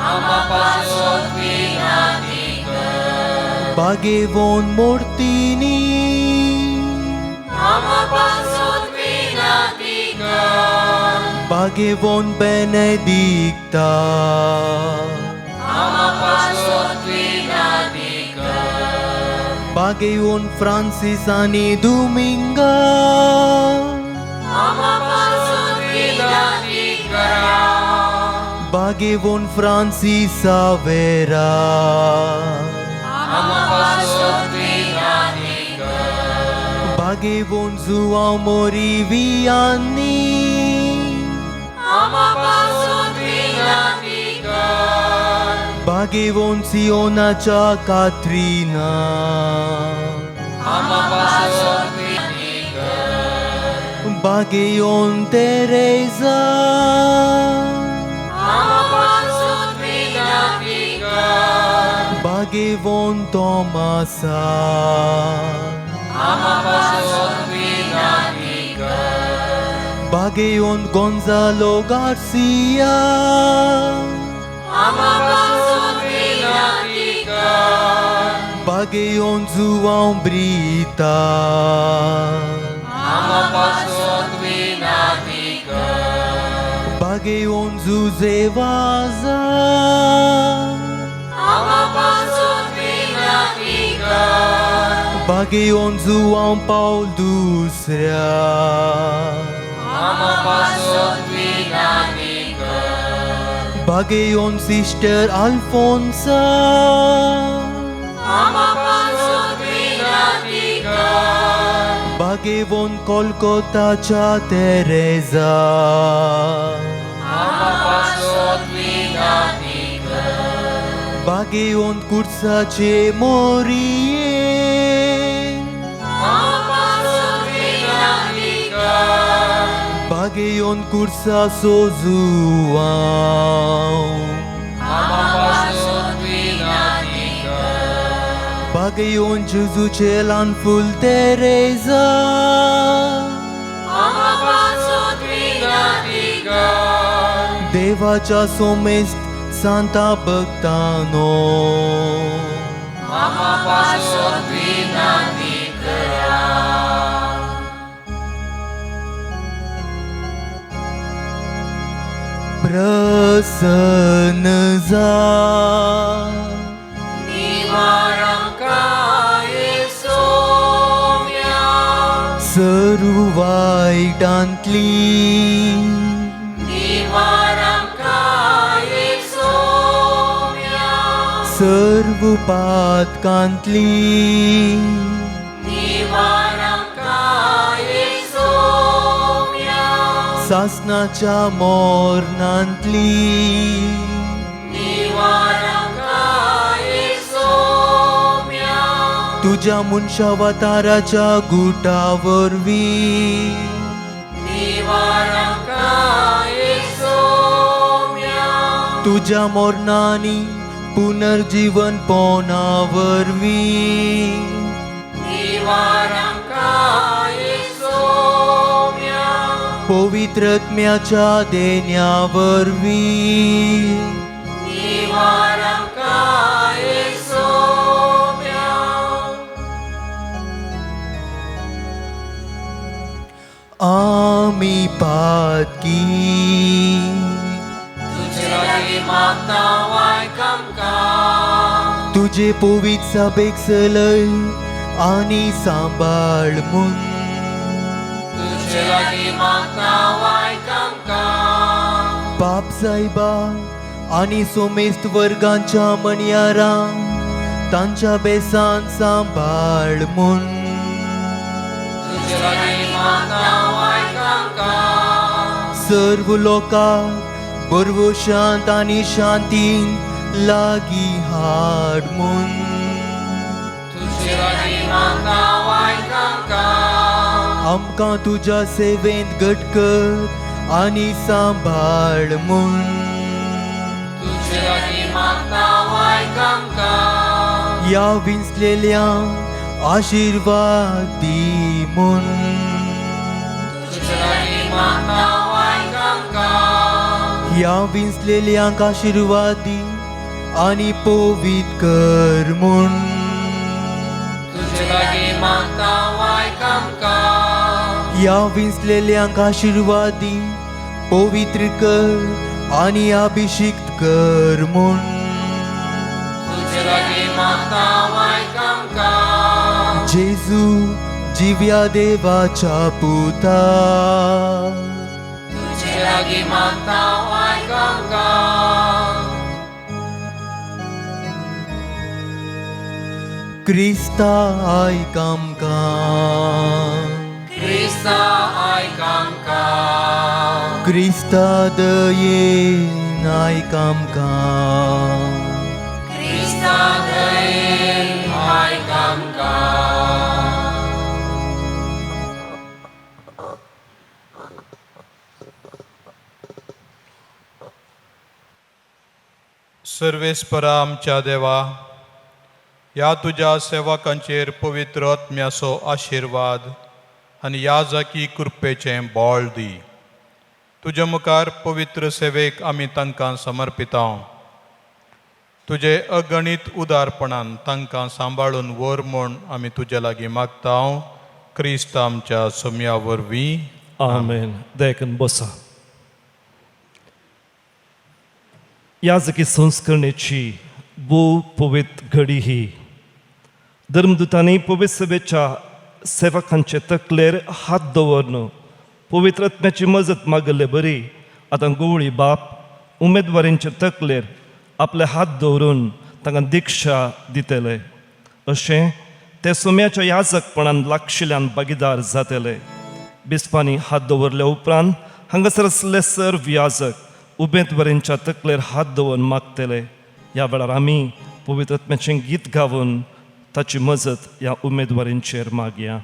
आमा पासत विनंती कर. भाग्यवंत मोर्तिनी, आमा पासत विनंती कर. भाग्यवंत बेनेदिक्ता, आमा पासत विनंती कर. भाग्यवंत फ्रांसीस आनी दुमिंगा, आमा पासत विनंती करा. भाग्यवंत फ्रांसीस सावेरा, आमा पासत विनंती कर. भाग्यवंत जुआंव मोरी वियानी, आमा पासत विनंती कर. भाग्यवंत सियोनाच्या कात्रिना, आमा पासत विनंती कर. भाग्यवंत तेरेजा, आमा पासत विनंती कर. भाग्यवंत तोमासा, आमा पासत विनंती कर. भाग्यवंत गोंजालो गार्सिया, आमा पासत विनंती कर. भाग्यवंत जुआंव ब्रिता, आमा पासत विनंती कर. भाग्यवंत जुजे वाजा, आमा पासत विनंती कर. भाग्यवंत जुआंव पावल दुसऱ्या, आमा पासत विनंती कर. भाग्यवंत सिस्टर अल्फोन्सा, आमा पासत विनंती कर. भाग्यवंत कोलकोताच्या तेरेजा, आमा पासत विनंती कर. भाग्यवंत कुर्साचे मोरिये, आमा पासत विनंती कर. भाग्यवंत कुर्सा सोजुआंव, आमा आगेवन जेजूचे ल्हान फूल तेरेजा, आमा पासत विनंती कर. देवाच्या सोमेस्त सांता भक्तानो, आमा पासत विनंती करा. प्रसन्न जा, निवार आमकां सोम्या, सर्व वायटांतली, निवार आमकां सोम्या, सर्व पातकांतली, निवार आमकां सोम्या, सासनाच्या मोरनांतली, निवार आमकां सोम्या, तुज्या मनशावताराच्या गुटा वरवीं, निवार आमकां सोम्या, तुज्या मोरनांनी पुनर्जीवन पोना वरवीं, निवार आमकां सोम्या, पवित्रत्म्याच्या देण्या वरवीं, निवार आमकां सोम्या. आमी पातकी, तुजे लागीं मागता आयक आमकां, तुजे पवित्र सभेक चलय आनी सांबाळ म्हूण, तुजे लागीं मागता आयक आमकां, बाप सायबा आनी सोमेस्त वर्गांच्या म्हणयारां तांच्या बेसान सांबाळ म्हूण, तुजे लागीं मागता आयक आमकां, सर्व लोकांक बरवो शांत आनी शांतीन लागीं हाड म्हूण, तुजे लागीं मागता आयक आमकां, आमकां तुज्या सेवेंत घट कर आनी सांबाळ म्हूण, तुजे लागीं मागता आयक आमकां, ह्या विंचलेल्यांक आशिर्वाद दी म्हूण, तुजे लागीं मागता आयक आमकां, ह्या विंचलेल्यांक आशिर्वाद दी आनी पवित्र कर म्हूण, तुजे लागीं मागता आयक आमकां, ह्या विंचलेल्यांक आशिर्वाद दी, पवित्र कर आनी अभिषिक्त कर म्हूण, तुजे लागीं मागता आयक आमकां, जेजू जिव्या देवाच्या पुता, तुजे लागीं मागता आयक आमकां, क्रिस्ता आयक आमकां, क्रिस्ता आयक आमकां, क्रिस्ता दयेन आयक आमकां, क्रिस्ता दयेन आयक आमकां. सर्वेस्परा आमच्या देवा, ह्या तुज्या सेवकांचेर पवित्र आत्म्याचो आशिर्वाद आनी याजकी कृपेचें बळ दी. तुज्या मुखार पवित्र सेवेक आमी तांकां समर्पिता. तुजे अगणीत उदारपणान तांकां सांबाळून व्हर म्हूण आमी तुज्या लागीं मागता. क्रिस्त आमच्या सोम्या वरवीं. आमेन. देखून बसा. याजकी संस्करणेची भोव पवित्र घडी ही. धर्मदुतांनी पवित्र सभेच्या सेवकांचे तकलेर हात दवरन पवित्र आत्म्याची मजत मागल्ले बरी आतां गोवळी बाप उमेदवारींचे तकलेर आपले हात दवरून तांकां दिक्षा दितले. अशें ते सोम्याच्या याजकपणान लागशिल्ल्यान भागीदार जातले. बिस्पांनी हात दवरल्या उपरांत हांगासर आसले सर्व याजक उमेदवारींच्या तकलेर हात दवरून मागतले. ह्या वेळार आमी पवित्र आत्म्याचें गीत गावन ताची मजत ह्या उमेदवारींचेर मागया.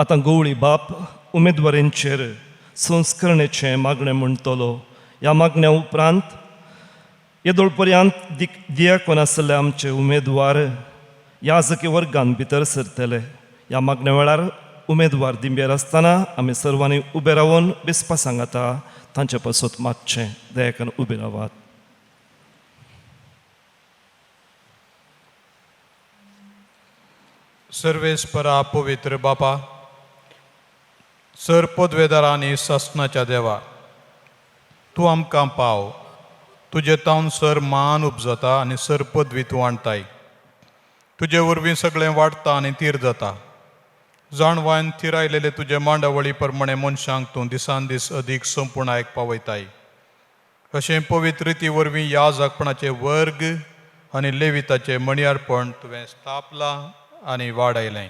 आतां गवळी बाप उमेदवारींचेर संस्करणेचें मागणें म्हणटलो. ह्या मागण्या उपरांत येदोळ पर्यंत दियाकोन आसले आमचे उमेदवार याजकी वर्गान भितर सरतले. ह्या मागण्या वेळार उमेदवार दिंबेर आसतना आमी सर्वांनी उबे रावन बेसपा सांगाता तांचे पासत मागचें. दयाकन उबे रावात. सर्वेस्परा पवित्र बापा, सर पदवेदारा आनी सासणाच्या देवा, तूं आमकां पाव. तुजे तावन सर मान उपजता आनी सर पदवी तूं आणताय. तुजे वरवीं सगळें वाडटा आनी तीर जाता. जाणवायन थिरायलेले तुजे मांडावळी प्रमाणे मनशांक तूं दिसान दीस अदीक संपुर्णायक पावयताय. अशें पवित्र रिती वरवीं ह्या जागपणाचे वर्ग आनी लेविताचें मणयारपण तुवें स्थापलां आनी वाडयलें.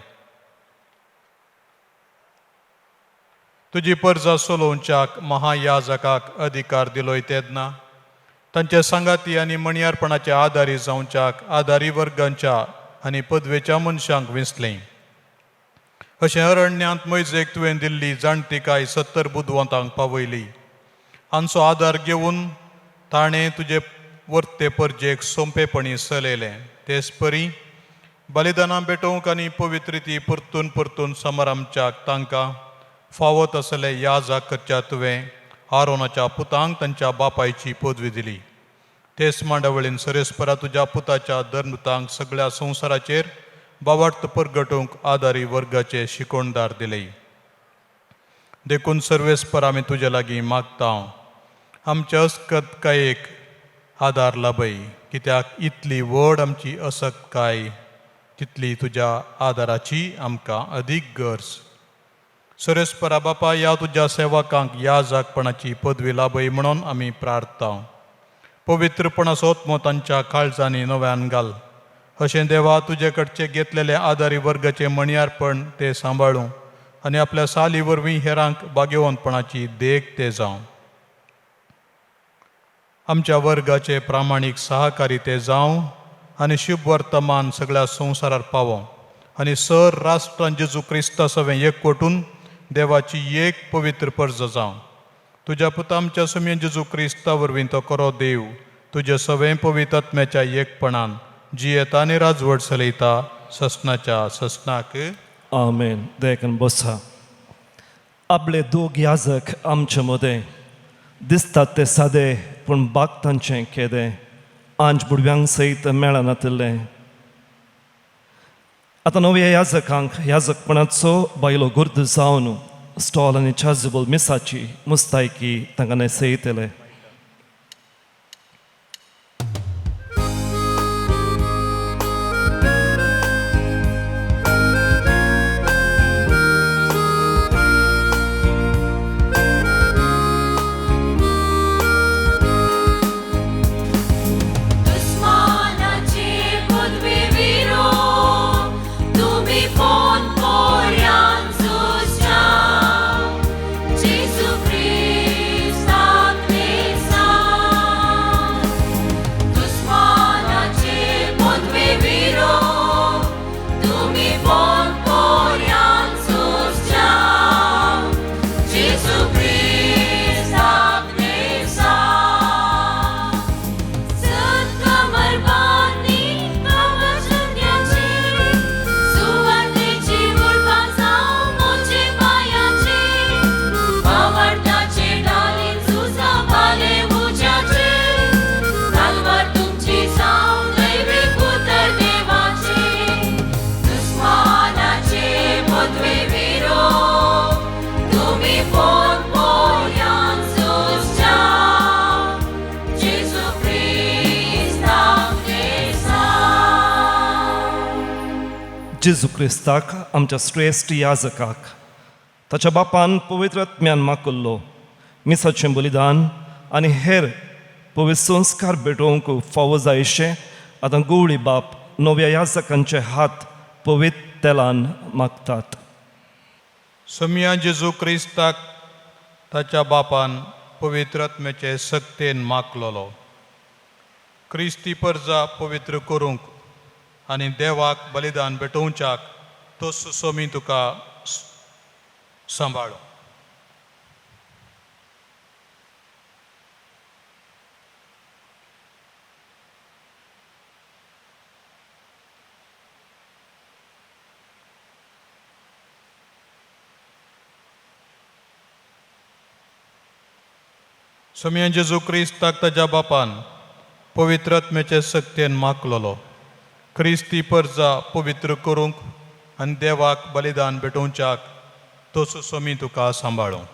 तुजी परजा सोलोवच्याक महायाजकाक अधिकार दिलोय तेन्ना तांचे सांगाती आनी मणयारपणाचे आदारी जावच्याक आदारी वर्गांच्या आनी पदवेच्या मनशांक विंचलें. अशें अरण्यांत मैजेक तुवें दिल्ली जाणतिकाय 70 बुदवंतांक पावयली. हांचो आदार घेवन ताणें तुजे वर्ते परजेक सोंपेपणी चलयलें. तेच परी बलिदानां भेटोवंक आनी पवित्रिती परतून परतून समारंभच्याक तांकां फावो तसले याजाक करच्या तुवें आरोनाच्या पुतांक तांच्या बापायची पदवी दिली. तेच मांडावळीन सरेस्परा तुज्या पुताच्या धर्मतांक सगळ्या संवसाराचेर बावार्थ परगटूंक आदारी वर्गाचे शिकोणदार दिले. देखून सर्वेस्पर आमी तुजे लागीं मागता, आमच्या असकतकायेक आदार लाभय, कित्याक इतली व्हड आमची असक्तकाय तितली तुज्या आदाराची आमकां अदीक गरज. सरेस्परा बापा, ह्या तुज्या सेवकांक ह्या जागपणाची पदवी लाभय म्हणून आमी प्रार्थता. पवित्रपणाचो आत्मो तांच्या काळजांनी नव्यान घाल. अशें देवा तुजे कडचे घेतलेले आदारी वर्गाचे मणयारपण ते सांबाळूं आनी आपल्या साली वरवीं हेरांक भाग्यवंतपणाची देख ते जावं. आमच्या वर्गाचे प्रामाणीक सहकारी ते जावं आनी शुभ वर्तमान सगळ्या संवसारार पावों आनी सर राष्ट्रान जेजू क्रिस्ता सवें एकवटून देवाची एक पवित्र परज जावं. तुज्या पुता आमच्या सुमयेन जेजू क्रिस्ता वरवीं तो करो देव तुज्या सवें पवित्र आत्म्याच्या एकपणान जियेता आनी राजवट चलयता ससनाच्या ससनाक. आमेन. देखून बसा. आपले दोग याजक आमचे मदें दिसतात ते सादे, पूण बाग तांचें केदें आंज बुडव्यांक सयत मेळनातिल्लें. आतां नव्या याजकांक याजकपणाचो बायलो गुर्द जावन स्टॉल आनी चार्जेबल मिसाची मुस्तायकी तांकां न्हेसयतले. दुस्मानाचे पदवी विरो तुमी फोन पोऱ्यान झुजच्या जेजू क्रिस्ताक नेसा. दुस्मानाचे पदवी विरो तुमी फोन पोऱ्यान झुजच्या जेजू क्रिस्ताक नेसा. सत्कमरबानी कवचन्याची सुवातेची उर्बा जावं मोचे पायाची पावडताचे ढालीन झुजा पाले उज्याचे तलवार तुमची जावं दैवीक उतर देवाचे. दुस्मानाचे पदवी विरो तुमी फोन पोऱ्यान झुजच्या जेजू क्रिस्ताक नेसा. जेजू क्रिस्ताक आमच्या श्रेश्ठ याजकाक ताच्या बापान पवित्र आत्म्यान माकुल्लो मिसाचें बलिदान आनी हेर पवित्र संस्कार भेटोवंक फावो जायशें आतां गवळी बाप नव्या याजकांचे हात पवित्र तेलान मागतात. सोमया जेजू क्रिस्ताक ताच्या बापान पवित्र आत्म्याचे सक्तेन मागलोलो क्रिस्ती परजा पवित्र करूंक आनी देवाक बलिदान भेटोवच्याक तो सुसोमी तुका सांबाळूं. सोमयान जेजू क्रिस्ताक ताज्या बापान पवित्र आत्म्याचे सक्तेन मागलेलो क्रिस्ती परजा पवित्र करूंक आनी देवाक बलिदान भेटोवच्याक तसो सोमी तुका सांबाळूं.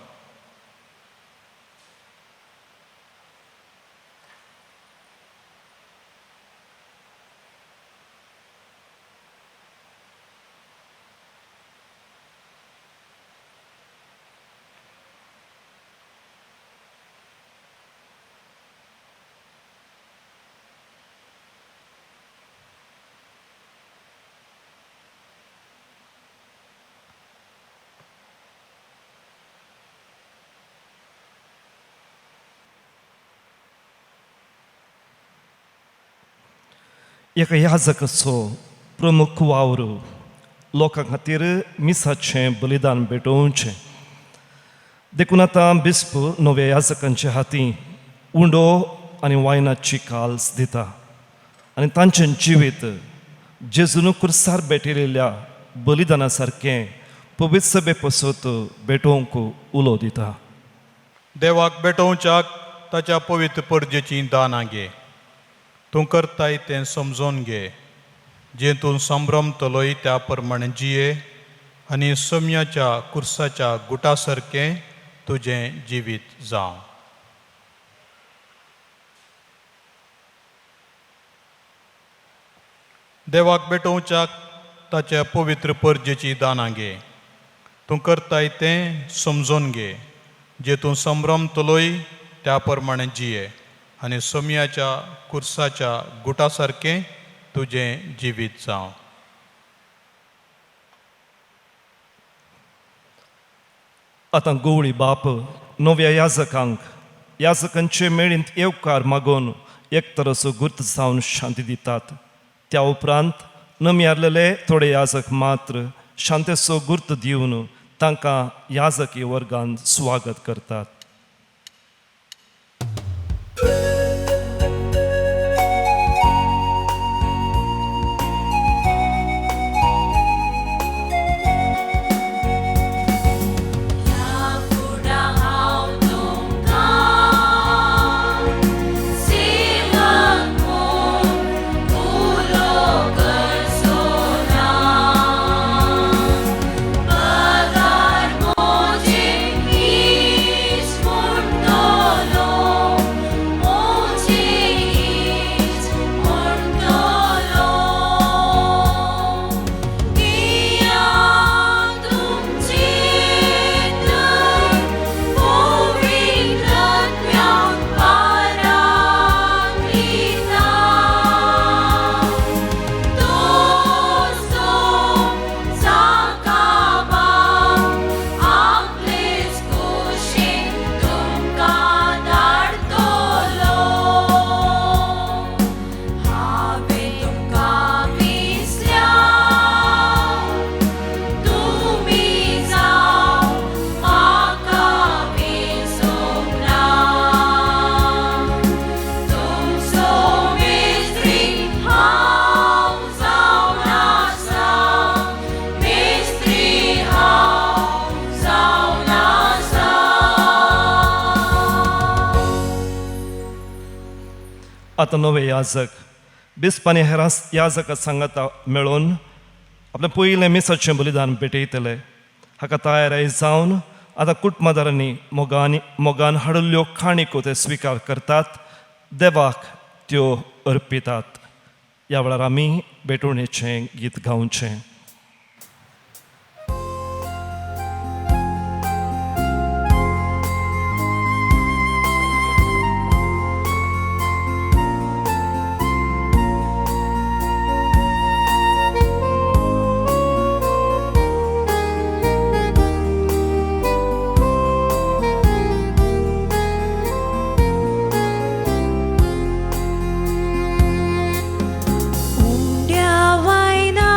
एका याजकाचो प्रमुख वावर लोकां खातीर मिसाचें बलिदान भेटोवचें. देखून आतां बिस्प नव्या याजकांच्या हाती उंडो आनी वायनाची काल्स दिता आनी तांचें जिवीत जेजून कुर्सार भेटिल्ल्या बलिदाना सारकें पवित्र सभे पसत भेटोवंक उलो दिता. देवाक भेटोवच्याक ताच्या पवित्र परजेचीं दानां घे. तूं करताय तें समजोन घे, जें तूं संभ्रमतलोय त्या प्रमाणे जिये आनी सोम्याच्या कुर्साच्या गुटा सारकें तुजें जिवीत जावं. देवाक भेटोवच्याक ताच्या पवित्र परजेची दानां घे. तूं करताय तें समजोन घे, जें तूं संभ्रमतलोय त्या प्रमाणे जिये आनी सोम्याच्या कुर्साच्या गुटा सारकें तुजें जिवीत जावं. आतां गवळी बाप नव्या याजकांक याजकांचे मेळींत येवकार मागून एक तराचो गुर्त जावन शांती दितात. त्या उपरांत नमी थोडे याजक मात्र शांतेचो गुर्त दिवन तांकां याजकी वर्गांत स्वागत करतात. आतां नवे याजक बिस्पानी हेरां याजका सांगाता मेळोवन आपलें पयलें मिसाचें बलिदान भेटयतले. हाका तयाराय जावन आतां कुटुंबादारांनी मोगान हाडिल्ल्यो काणयो ते स्विकार करतात, देवाक त्यो अर्पितात. ह्या वेळार आमी भेटवणेचें गीत गावचें. उंड्या वायना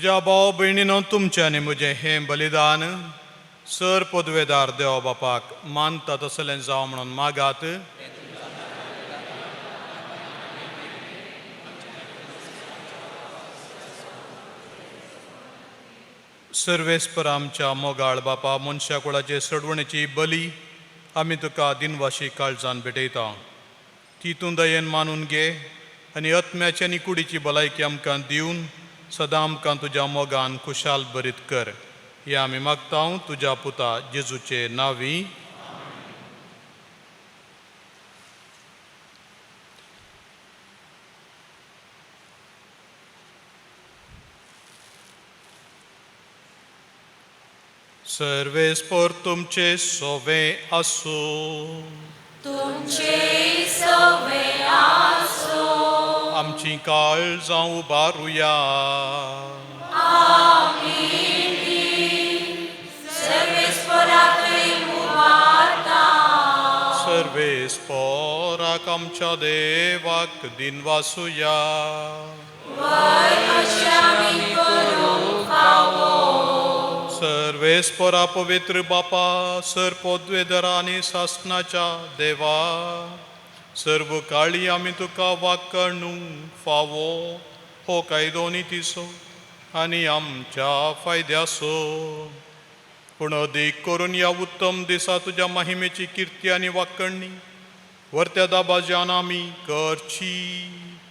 म्हज्या भाव भयणीनो, तुमचें आनी म्हजें हें बलिदान सर पदवेदार देवा बापाक मानता तसलें जावं म्हणून मागात. सर्वेस्पर आमच्या मोगाळ बापा, मनशा कुळाचे सडवणेची बली आमी तुका दिनवाशी काळजान भेटयता. ती तूं दयेन मानून घे आनी आत्म्याची आनी कुडीची भलायकी आमकां दिवन सदां आमकां तुज्या मोगान खुशाल बरीत कर. हे आमी मागता तुज्या पुता जेजूचे नांवी. सर्वेस्पर तुमचे सोवे आसूं. तुमचे सवे आसूं. आमची काळजां उबारुया. आमी सर्वेस्पराकय उबारता. सर्वेस्पराक आमच्या देवाक दिनवासुया. वय अशें आमी करूंक फावो. सर्वेस्परा पवित्र बापा, सर पदवेदरा आनी सासनाच्या देवा, सर्व काळी आमी तुका वाकणूंक फावो हो कायदो नितीचो आनी आमच्या फायद्याचो. पूण अदीक करून ह्या उत्तम दिसा तुज्या महिमेची किर्ती आनी वाकणणी वर्त्या दाबाज्यान आमी करची,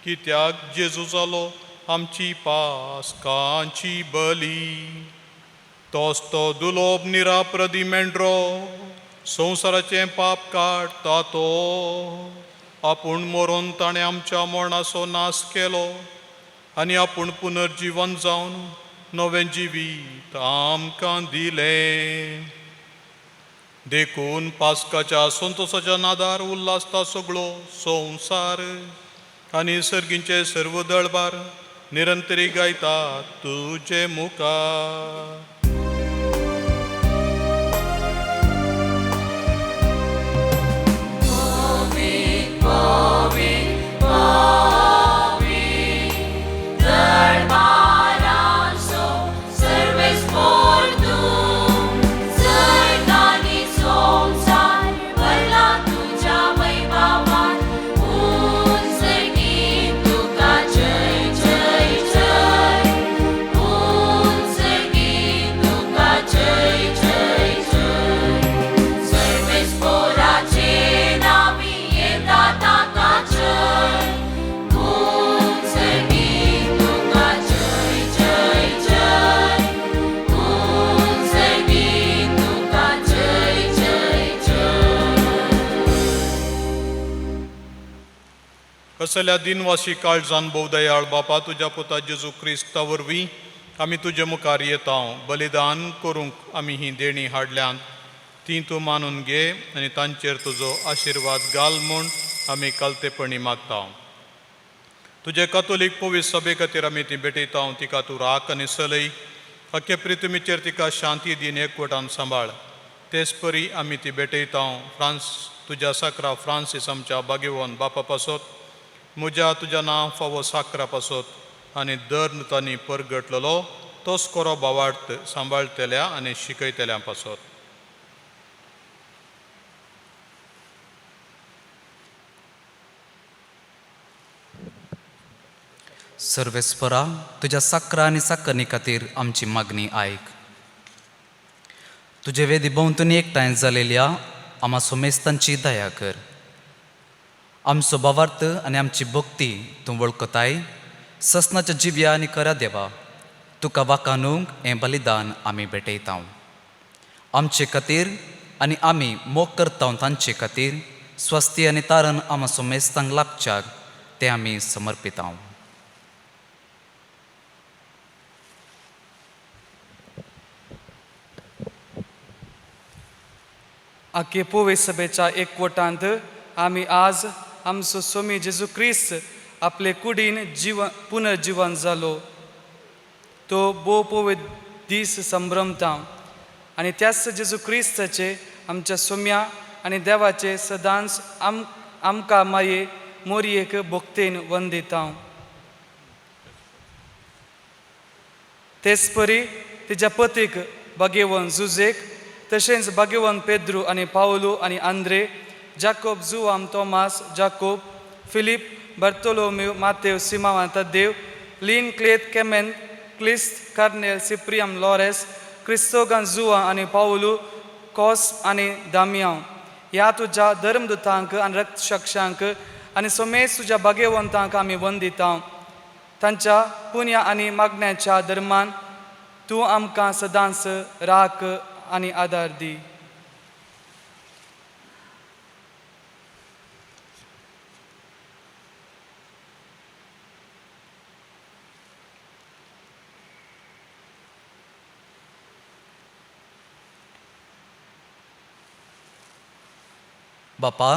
कित्याक जेजू जालो आमची पासकांची बली. तोच तो दुलोब निराप्रदी मेंढरो संवसाराचें पाप काडटा तो आपूण मरोन ताणें आमच्या मरणाचो नाश केलो आनी आपूण पुनर्जिवन जावन नवें जिवीत आमकां दिलें. देखून पास्काच्या संतोसाच्या नादार उल्हासता सगळो संवसार आनी सर्गींचे सर्व दळबार निरंतरी गायता तुजे मुखार. दरबाराचो सर्वेस्पर तूं सर्गांनी संवसार भरला तुज्या वैभवान. उंचगी तुका जय जय जय, उंचगी तुका जय जय जय. सर्वेस्पराचे नांवी येता ताका जय, उंचगी तुका जय जय जय, उंचगी तुका जय जय जय. कसल्या दिनवासी काळजान भोव दयाळ बापा, तुज्या पुता जेजू क्रिस्ता वरवीं आमी तुजे मुखार येता. बलिदान करूंक आमी ही देणी हाडल्यांत ती तूं मानून घे आनी तांचेर तुजो आशिर्वाद घाल म्हूण आमी कालतेपणी मागता. तुजे कातोलीक पवित्र सभे खातीर आमी ती भेटयता. तिका तूं राख आनी सलय, अख्खे प्रिथुमीचेर तिका शांती दीन एकवटान सांबाळ. तेच परी आमी ती भेटयता फ्रांस तुज्या साकरा फ्रांसीस आमच्या बागेवन बापा पासत, म्हज्या तुज्या नांव फावो साकरा पासत आनी दर नुतांनी परगटलेलो तोच कोरो बावार्थ सांबाळटल्या आनी शिकयतल्या पासत. सर्वेस्परा तुज्या साकरा आनी साकरणी खातीर आमची मागणी आयक. तुजे वेदी भोंवतणी एकठांय जालेल्या आमा सोमेस्तांची दया कर. आमचो भावार्थ आनी आमची भक्ती तूं वळखताय. ससनाच्या जिव्या आनी खऱ्या देवा, तुका वाकानूंक हें बलिदान आमी भेटयता. आमचे खातीर आनी आमी मोग करता तांचे खातीर स्वस्ती आनी तारण आमा सोमेस्तांक लाभच्याक तें आमी समर्पिता. आखे पोवे सभेच्या एकवटांत आमी आज आमचो स्वामी जेजू क्रिस्त आपले कुडीन जिवन पुनर्जिवन जालो तो भोव पोवे दीस संभ्रमता आनी त्याच जेजू क्रिस्ताचे आमच्या सोम्या आनी देवाचे सदांच आमकां माये मोरयेक भोक्तेन वंदिता. तेच परी तिच्या पतीक भाग्यवंत जुजेक, तशेंच भाग्यवंत पेद्रू आनी पावलू आनी आंद्रे, जाकोब, जुवाम, तोमास, जाकोब, फिलीप, बर्तोलोम्यू, मातेव, सिमांव, तद्देव, लीन, क्लेत, केमेन, क्लिस्त, कार्नेल, सिप्रियम, लॉरेस, क्रिस्तोगन, जुवा आनी पावलू, कॉस आनी दामियांव, ह्या तुज्या धर्मदुतांक आनी रक्तशक्षांक आनी सोमेस तुज्या भाग्यवंतांक आमी वंदिता. तांच्या पुण्या आनी मागण्याच्या धर्मान तूं आमकां सदांच राख आनी आदार दी. बापा,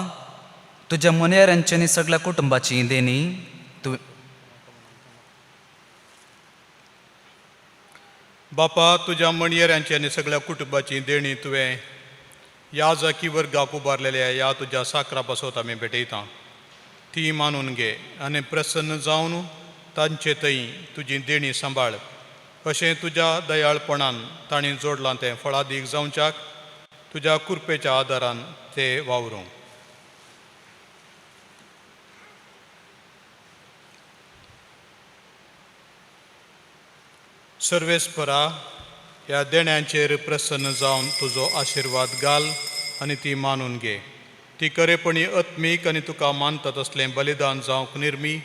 तुज्या मोनेऱ्यांची आनी सगळ्या कुटुंबाची देणी तूं बापा, तुज्या मणयेऱ्यांची आनी सगळ्या कुटुंबाची देणी तुवें ह्या जाकी वर्गाक उबारलेल्या ह्या तुज्या साकरा पासत आमी भेटयता. ती मानून घे आनी प्रसन्न जावन तांचे थंय तुजी देणी सांबाळ. अशें तुज्या दयाळपणान तांणी जोडलां तें फळादीक जावच्याक तुज्या कृपेच्या आदारान ते वावरूं. सर्वेस्परा, ह्या देण्यांचेर प्रसन्न जावन तुजो आशिर्वाद घाल आनी ती मानून घे. ती खरेपणी आत्मीक आनी तुका मानता तसलें बलिदान जावंक निर्मी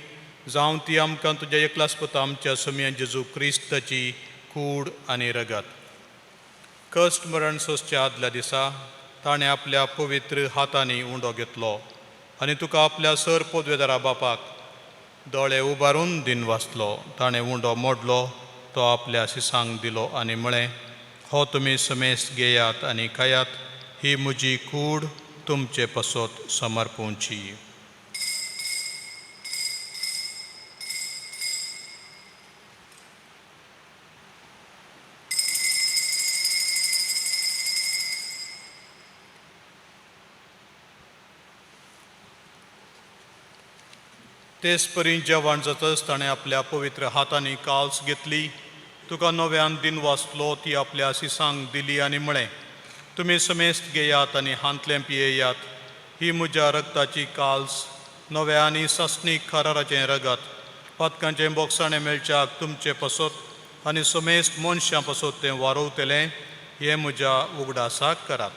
जावं. ती आमकां तुज्या एकलासपता आमच्या सुमया जेजू क्रिस्ताची कूड आनी रगत. कश्ट मरण सोंसच्या आदल्या दिसा ताणें आपल्या पवित्र हातांनी उंडो घेतलो आनी तुका आपल्या सर पोदवेदारा बापाक दोळे उबारून दिन वाचलो. ताणें उंडो मोडलो, तो आपल्या शिसांक दिलो आनी म्हळें, हो तुमी समेस्त घेयात आनी खायात, ही म्हजी कूड तुमचे पसत समर्पूंची. तेच परी जेवण जातच ताणें आपल्या पवित्र हातांनी काल्स घेतली, तुका नव्यान दिन वाचलो, ती आपल्या शिसांक दिली आनी म्हळें, तुमी समेस्त घेयात आनी हांतलें पियेयात, ही म्हज्या रगताची काल्स, नव्या आनी सासणीक कराराचें रगत, पातकांचें बोगसाणें मेळच्याक तुमचे पसत आनी समेस्त मनशां पसत तें वारोवतलें, हें म्हज्या उगडासाक करात.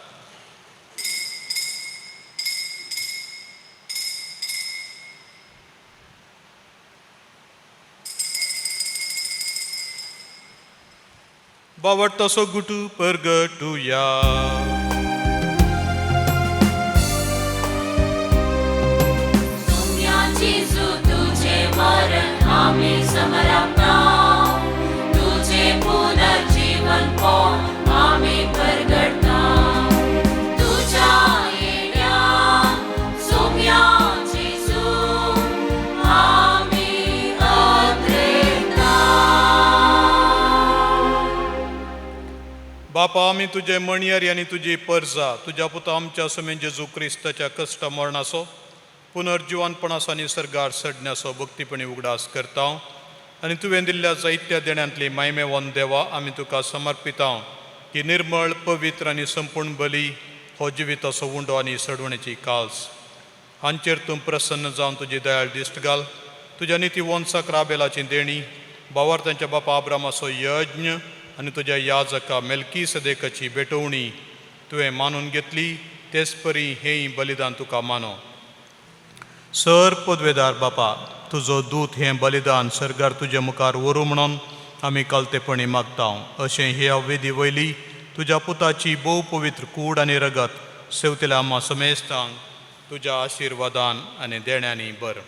बावडटसो गुटू परगटुया. सुम्या जेजू तुझे मरण आमी समरापता, तुझे पुनर्जीवन पोवन आमी परगटता. तुझ्या येण्या सुम्या जेजू आमी अद्रेता. बापा, आमी तुजे मणयेरी आनी तुजी परजा तुज्या पुता आमच्या समेन जेजू क्रिस्ताच्या कश्ट मरणाचो पुनर्जिवनपणाचो आनी सर्गार सडण्याचो भक्तीपणी उगडास करता आनी तुवें दिल्ल्या जायत्या देण्यांतली मायमेवन देवा आमी तुका समर्पिता की निर्मळ पवित्र आनी संपूर्ण बली हो जिविताचो उंडो आनी सडवणेची काल्स हांचेर तूं प्रसन्न जावन तुजी दयाळ दिश्ट घाल. तुज्या नितीवंत राबेलाची देणी, बावार्थांच्या बापा आब्रामाचो यज्ञ आनी तुज्या याजका मेलकी सदेकाची भेटवणी तुवें मानून घेतली, तेच परी हेंय बलिदान तुका मानो. सर पदवेदार बापा, तुजो दूत हें बलिदान सर्गार तुजे मुखार व्हरूं म्हणून आमी कलतेपणी मागता. अशें ह्या वेदी वयली तुज्या पुताची भोव पवित्र कूड आनी रगत सेवतल्या आम्हा समेस्तांक तुज्या आशिर्वादान आनी देण्यांनी बर.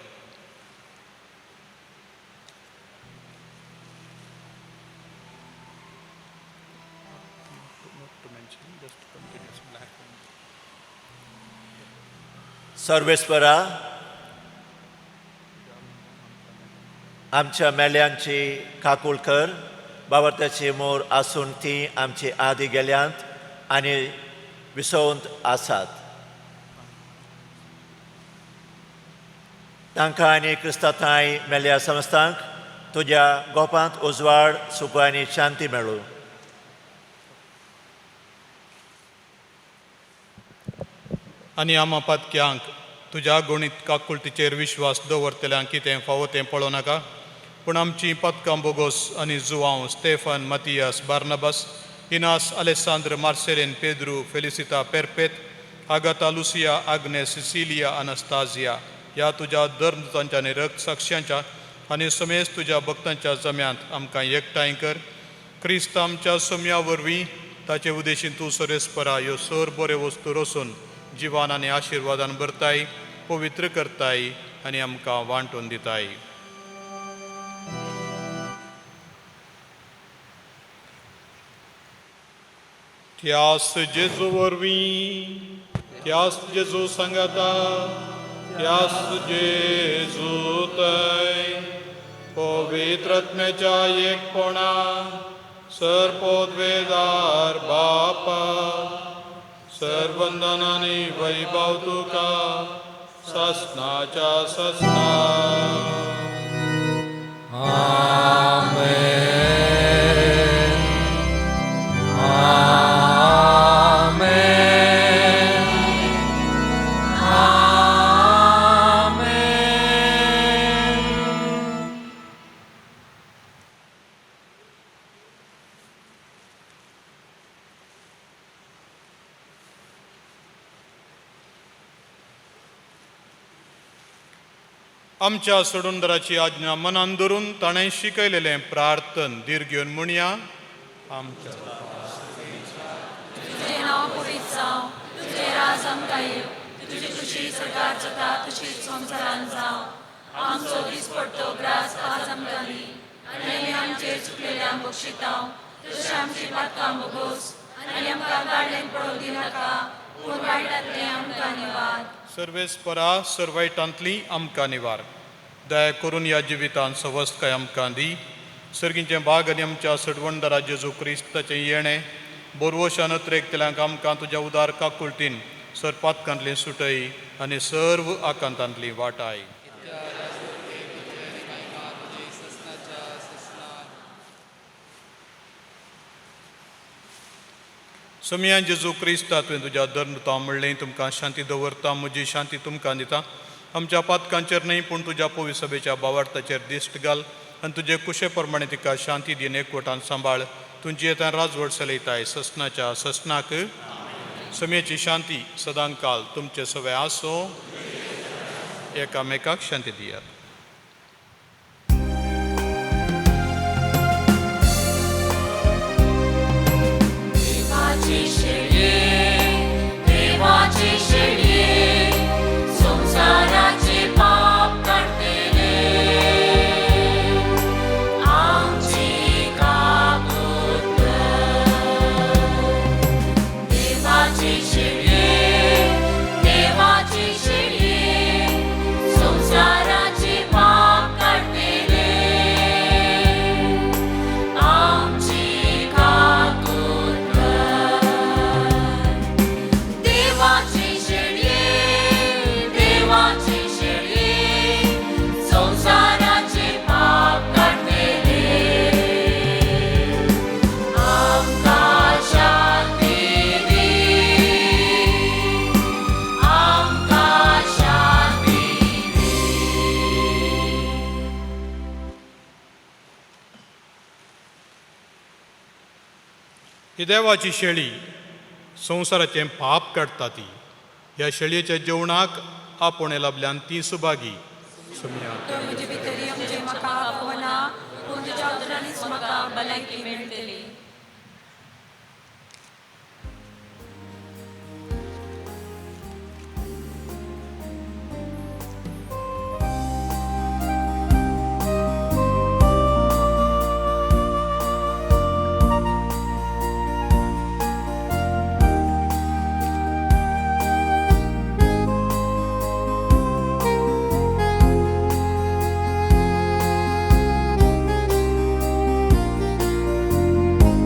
सर्वेस्परा, आमच्या मेल्यांची काकूळ कर. बाबा मोर आसून ती आमची आदी गेल्यांत आनी विसवंत आसात. तांकां आनी क्रिस्तांय मेल्या संस्थांक तुज्या गोपांत उजवाड, सुख आनी शांती मेळूं. आनी आमा पातक्यांक तुज्या गणीत काकुळटीचेर विश्वास दवरतल्यांक कितें फावो तें पळोवं नाका, पूण आमची पातकां बोगोस आनी Joao, Stephen, Matias, Barnabas, Inas, Alessandro, Marcelin, Pedro, Felicita, Perpet, Agatha, Lucia, Agnes, Cecilia, Anastasia ह्या तुज्या धर्मदूतांच्या आनी रक्त साक्षांच्या आनी समेज तुज्या भक्तांच्या जम्यांत आमकां एकठांय कर. क्रिस्त आमच्या सोम्या वरवीं ताचे उदेशीन तूं सरेस्परा ह्यो सर बऱ्यो वस्तू रसून जिवान आनी आशिर्वादान भरताय, पवित्र करताय आनी आमकां वांटून दिताय. त्यास जेजू वरवीं, त्यास जेजू सांगाता, त्यास जेजू तय पवित्रत्म्याच्या एकपणा सर पोदवेदार बापा सर्वंदनानी वैभव तुका ससनाच्या ससना. आमेन. आमेन. आमेन. आमच्या सोडूनदाराची आज्ञा मनान धरून ताणें शिकयलेलें प्रार्थन धीर घेवन म्हणया. आमच्या तुझे नांव पवित्र जावं, तुझे राज आमकां येवं, तुजी खुशी सरकार जाता तशीच संवसारांत जावं. आमचो दिसपडतो ग्रास आज आमकां दी आनी आमी आमचेर चुकलेल्यांक बक्षितांव तशें आमची पातकां बोगोस आनी आमकां गाडलेन पडोवंक दिनाका, पूण वायटांतलें आमकां निवार. सर्वेस्परा सर्वायटांतली आमकां निवार. दया करून ह्या जिवितांत सवस्तकाय आमकां दी. सर्गींचें भाग आनी आमच्या सडवणदारा जेजू क्रिस्ताचें येणें बोरवोशान अत्रेकतल्यांक आमकां तुज्या उदार काकुळटीन सर पातकांतली सुटय आनी सर्व आकांतांतली वाटाय. सोमया जेजू क्रिस्ता तुवें तुज्या धर्मता म्हणलें, तुमकां शांती दवरता, म्हजी शांती तुमकां दिता. आमच्या पातकांचेर न्हय पूण तुज्या पवित्र सभेच्या बावार्थाचेर दिश्ट घाल आनी तुजे कुशे प्रमाणे तिका शांती दीन एकवटान सांबाळ. तुजी येता राजवट चलयताय ससनाच्या ससनाक. समयाची शांती सदांकाल तुमचे सवे आसूं. एकामेकाक शांती दियात. देवाची शेळये, देवाची शेळये, संवसाराचे पाप काडटले, आमची काकूत कर. देवाची शेळये, देवाची शेळये, संवसाराचे पाप काडटले, आमची काकूत कर. देवाची शेळये, देवाची शेळये, संवसाराचे पाप काडटले, आमकां शांती दी, आमकां शांती दी. ही देवाची शेळी संवसाराचें पाप काडटा ती. ह्या शेळयेच्या जेवणाक आपोवणें लाबल्यान ती सुभागी. सोमया तो म्हजे भितर येवचें म्हाका आपोवना, पूण तुज्या उतरांनीच म्हाका भलायकी मेळटली. देवाची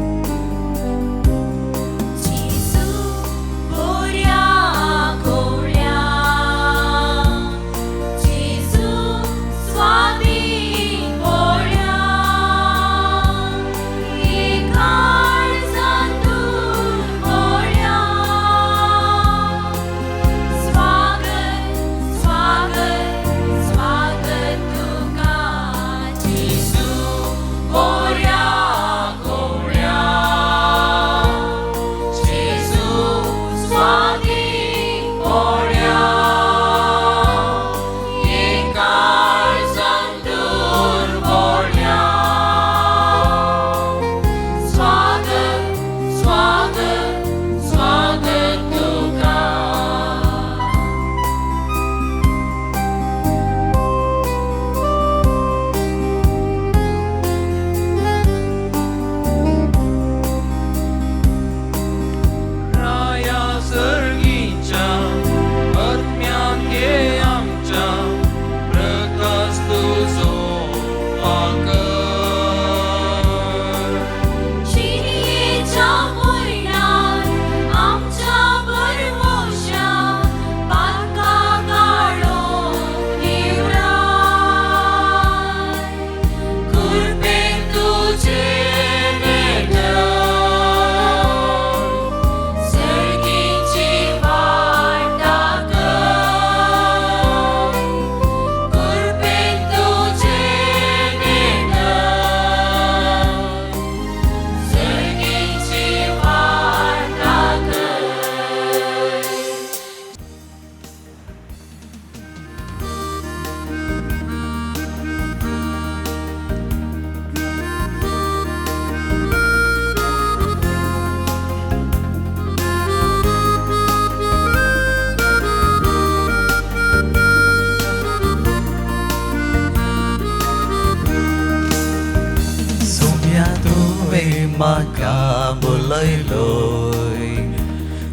बोलयलोय,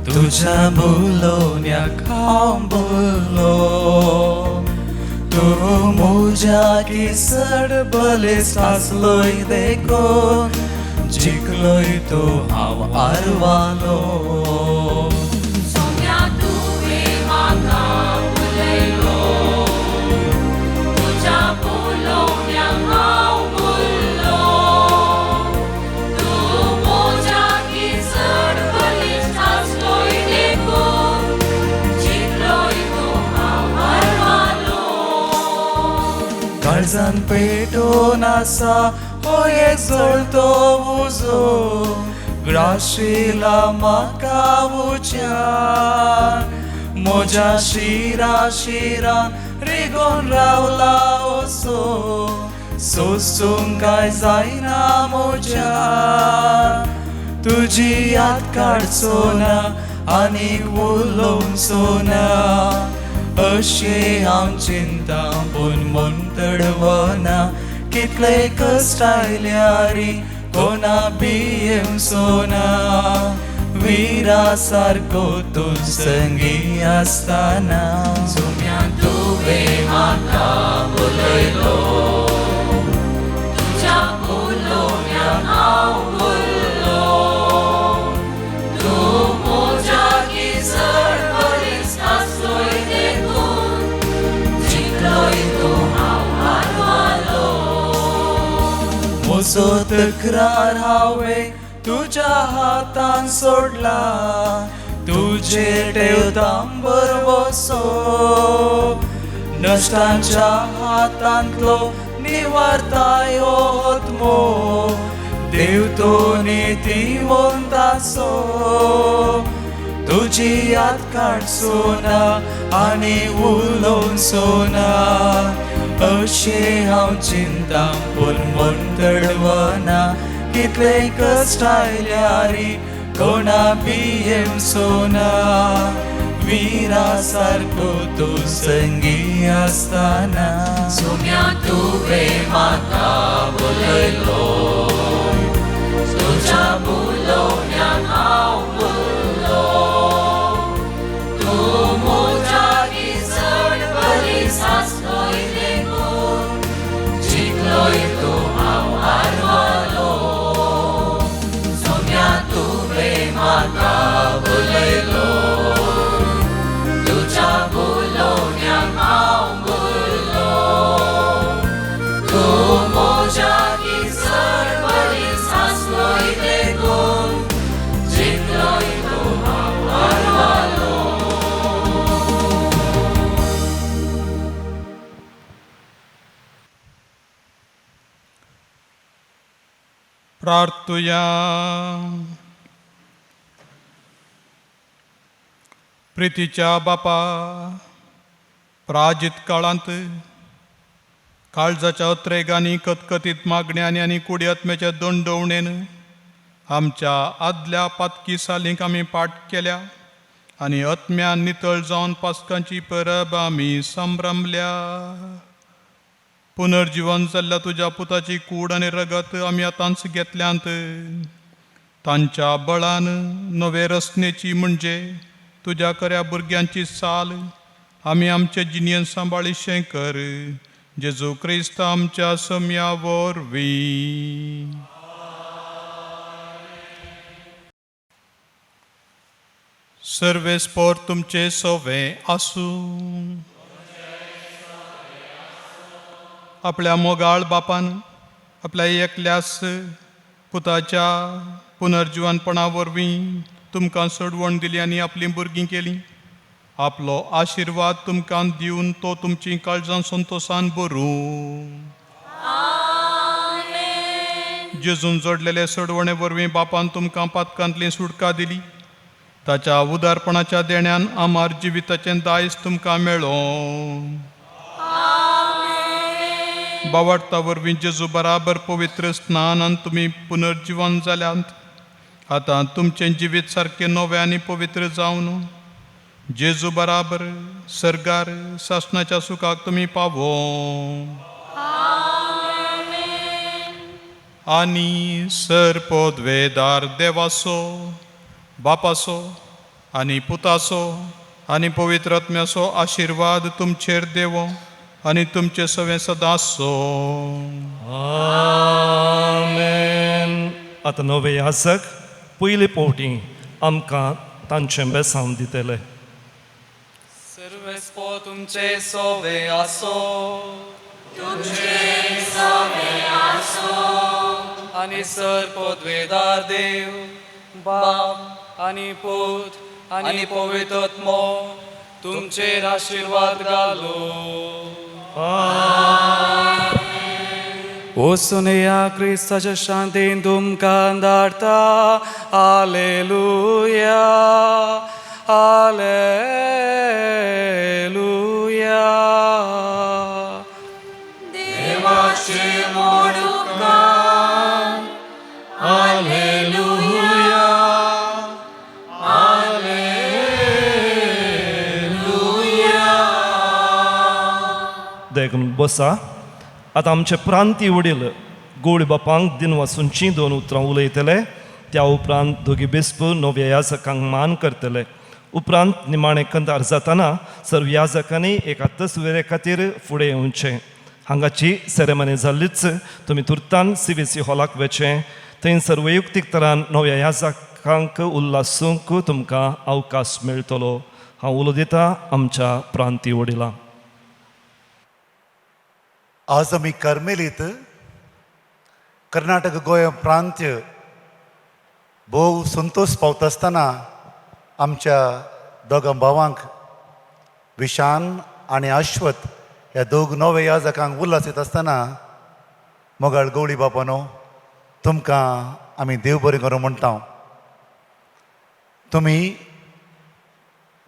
तुज्या बोलोवण्याक हांव बोल्लो. तूं म्हज्या किसड बलिश्ट आसलोय देखून जिखलोय तूं हांव आरवालो. सोम्या तुवें म्हाका उलयलो, तुज्या उलोवण्याक हांव उरलो. तूं म्हज्या चड बलिश्ट आसलोय देखून जिखलोय तूं हांव आरवालो. काळजान पेटून आसा हो एक जळतो उजो, ग्राशिला म्हाका उज्यान. म्हज्या शिरा शिरान रिगोन रावला असो, सोसूंक काय जायना म्हज्यान. तुजी याद काडचो ना आनीक उलोवचो ना, अशें हांव चिंता पूण मन तडवना. कितले कश्ट आयल्यारी कोणा भियेवचो ना, विरा सारको तूं संगी आसतना. सोम्या तुवें म्हाका उलयलो, तुज्या उलोवण्याक हांव उरलो. तूं म्हज्या चड बलिश्ट आसलोय देखून जिखलोय तूं हांव आरवालो. म्हजो तक्रार हांवें तुज्या हातान सोडला, तुजेर ठेवता बरवसो. नश्टांच्या हातांतलो निवारताय हो आत्मो, देव तो नितीवंत आसो. तुजी याद काडचो ना आनी उलोवचो ना, अशें हांव चिंता पूण मन तडवना. कितले कश्ट आयल्यारी कोणा भियेवचो ना, विरा सारको तूं संगी आसतना. सोम्या तुवें म्हाका उलयलो, तुज्या उलोवण्याक हांव उरलो. तूं म्हज्या चड बलिश्ट आसलोय देखून जिखलोय तूं हांव आरवालो. सोम्या तुवें म्हाका उलयलो, तुज्या उलोवण्याक हांव उरलो. तूं म्हज्या चड बलिश्ट आसलोय देखून जिखलोय तूं हांव आरवालो. प्रार्थुया. प्रितीच्या बापा, प्राजित काळांत काळजाच्या अत्रेगांनी कतकतीत मागण्यांनी आनी कुडी आत्म्याच्या दंडवणेन आमच्या आदल्या पातकी सालींक आमी पाठ केल्या आनी आत्म्यान नितळ जावन पासकांची परब आमी संभ्रमल्या. पुनर्जिवन जाल्ल्या तुज्या पुताची कूड आनी रगत आमी आतांच घेतल्यांत. तांच्या बळान नवे रचनेची म्हणजे तुज्या खऱ्या भुरग्यांची चाल आमी आमचे जिणेन सांबाळिशें कर, जेजू क्रिस्त आमच्या सम्या वरवीं. सर्वेस्पोर तुमचे सोवे आसूं. आपल्या मोगाळ बापान आपल्या एकल्यास पुताच्या पुनर्जिवनपणा वरवीं तुमकां सोडवण दिली आनी आपलीं भुरगीं केलीं. आपलो आशिर्वाद तुमकां दिवन तो तुमचीं काळजां संतोसान भरूं. जेजून जोडलेले सोडवणे वरवीं बापान तुमकां पातकांतली सुटका दिली. ताच्या उदारपणाच्या देण्यान आमार जिविताचें दायज तुमकां मेळो. बावाडता वरवीं जेजू बराबर पवित्र स्नान आनी तुमी पुनर्जिवन जाल्यांत. आतां तुमचें जिवीत सारकें नवें आनी पवित्र जावन जेजू बराबर सर्गार सासणाच्या सुखाक तुमी पावो. आनी सर पोदवेदार देवाचो बापाचो आनी पुताचो आनी पवित्र आत्म्याचो आशिर्वाद तुमचेर देवो आनी तुमचे सवें सदांचो. आमेन. आतां नवे याजक पयले फावटी आमकां तांचें बेसांव दितले. सर्वेस्पो तुमचे सोवे आसो. आनी सर पदवेदार देव बाप आनी पूत आनी पवित्र आत्मो तुमचेर आशिर्वाद घालो. वचून क्रिस्ताच्या शांतीन तुमकां धाडटा. आलेलुया, आलेलुया. देवाचे मोड उपकार. आलेलुया, आलेलुया. देखून बसा. आतां आमचे प्रांती वडील गोळी बापांक दिनवासूंची दोन उतरां उलयतले. त्या उपरांत दोगी बिस्प नव्या याजकांक मान करतले. उपरांत निमाणें कंदार जाताना सर्व याजकांनी एका तस्विरे खातीर फुडें येवचें. हांगाची सेरेमनी जाल्लीच तुमी तुर्तान सीबीसी हॉलाक वचें. थंयसर वैयक्तीक तरान नव्या याजकांक उल्लासूंक तुमकां अवकाश मेळटलो. हांव उलो दिता आमच्या प्रांती वडिलां. आज आमी कार्मेलीत कर्नाटक गोंय प्रांत्य भोव संतोश पावता आसतना आमच्या दोगां भावांक विशान आनी अश्वत ह्या दोग नवे याजकांक उल्हास येत आसतना, मोगाळ गवळी बापानो, तुमकां आमी देव बरें करूं म्हणटा. तुमी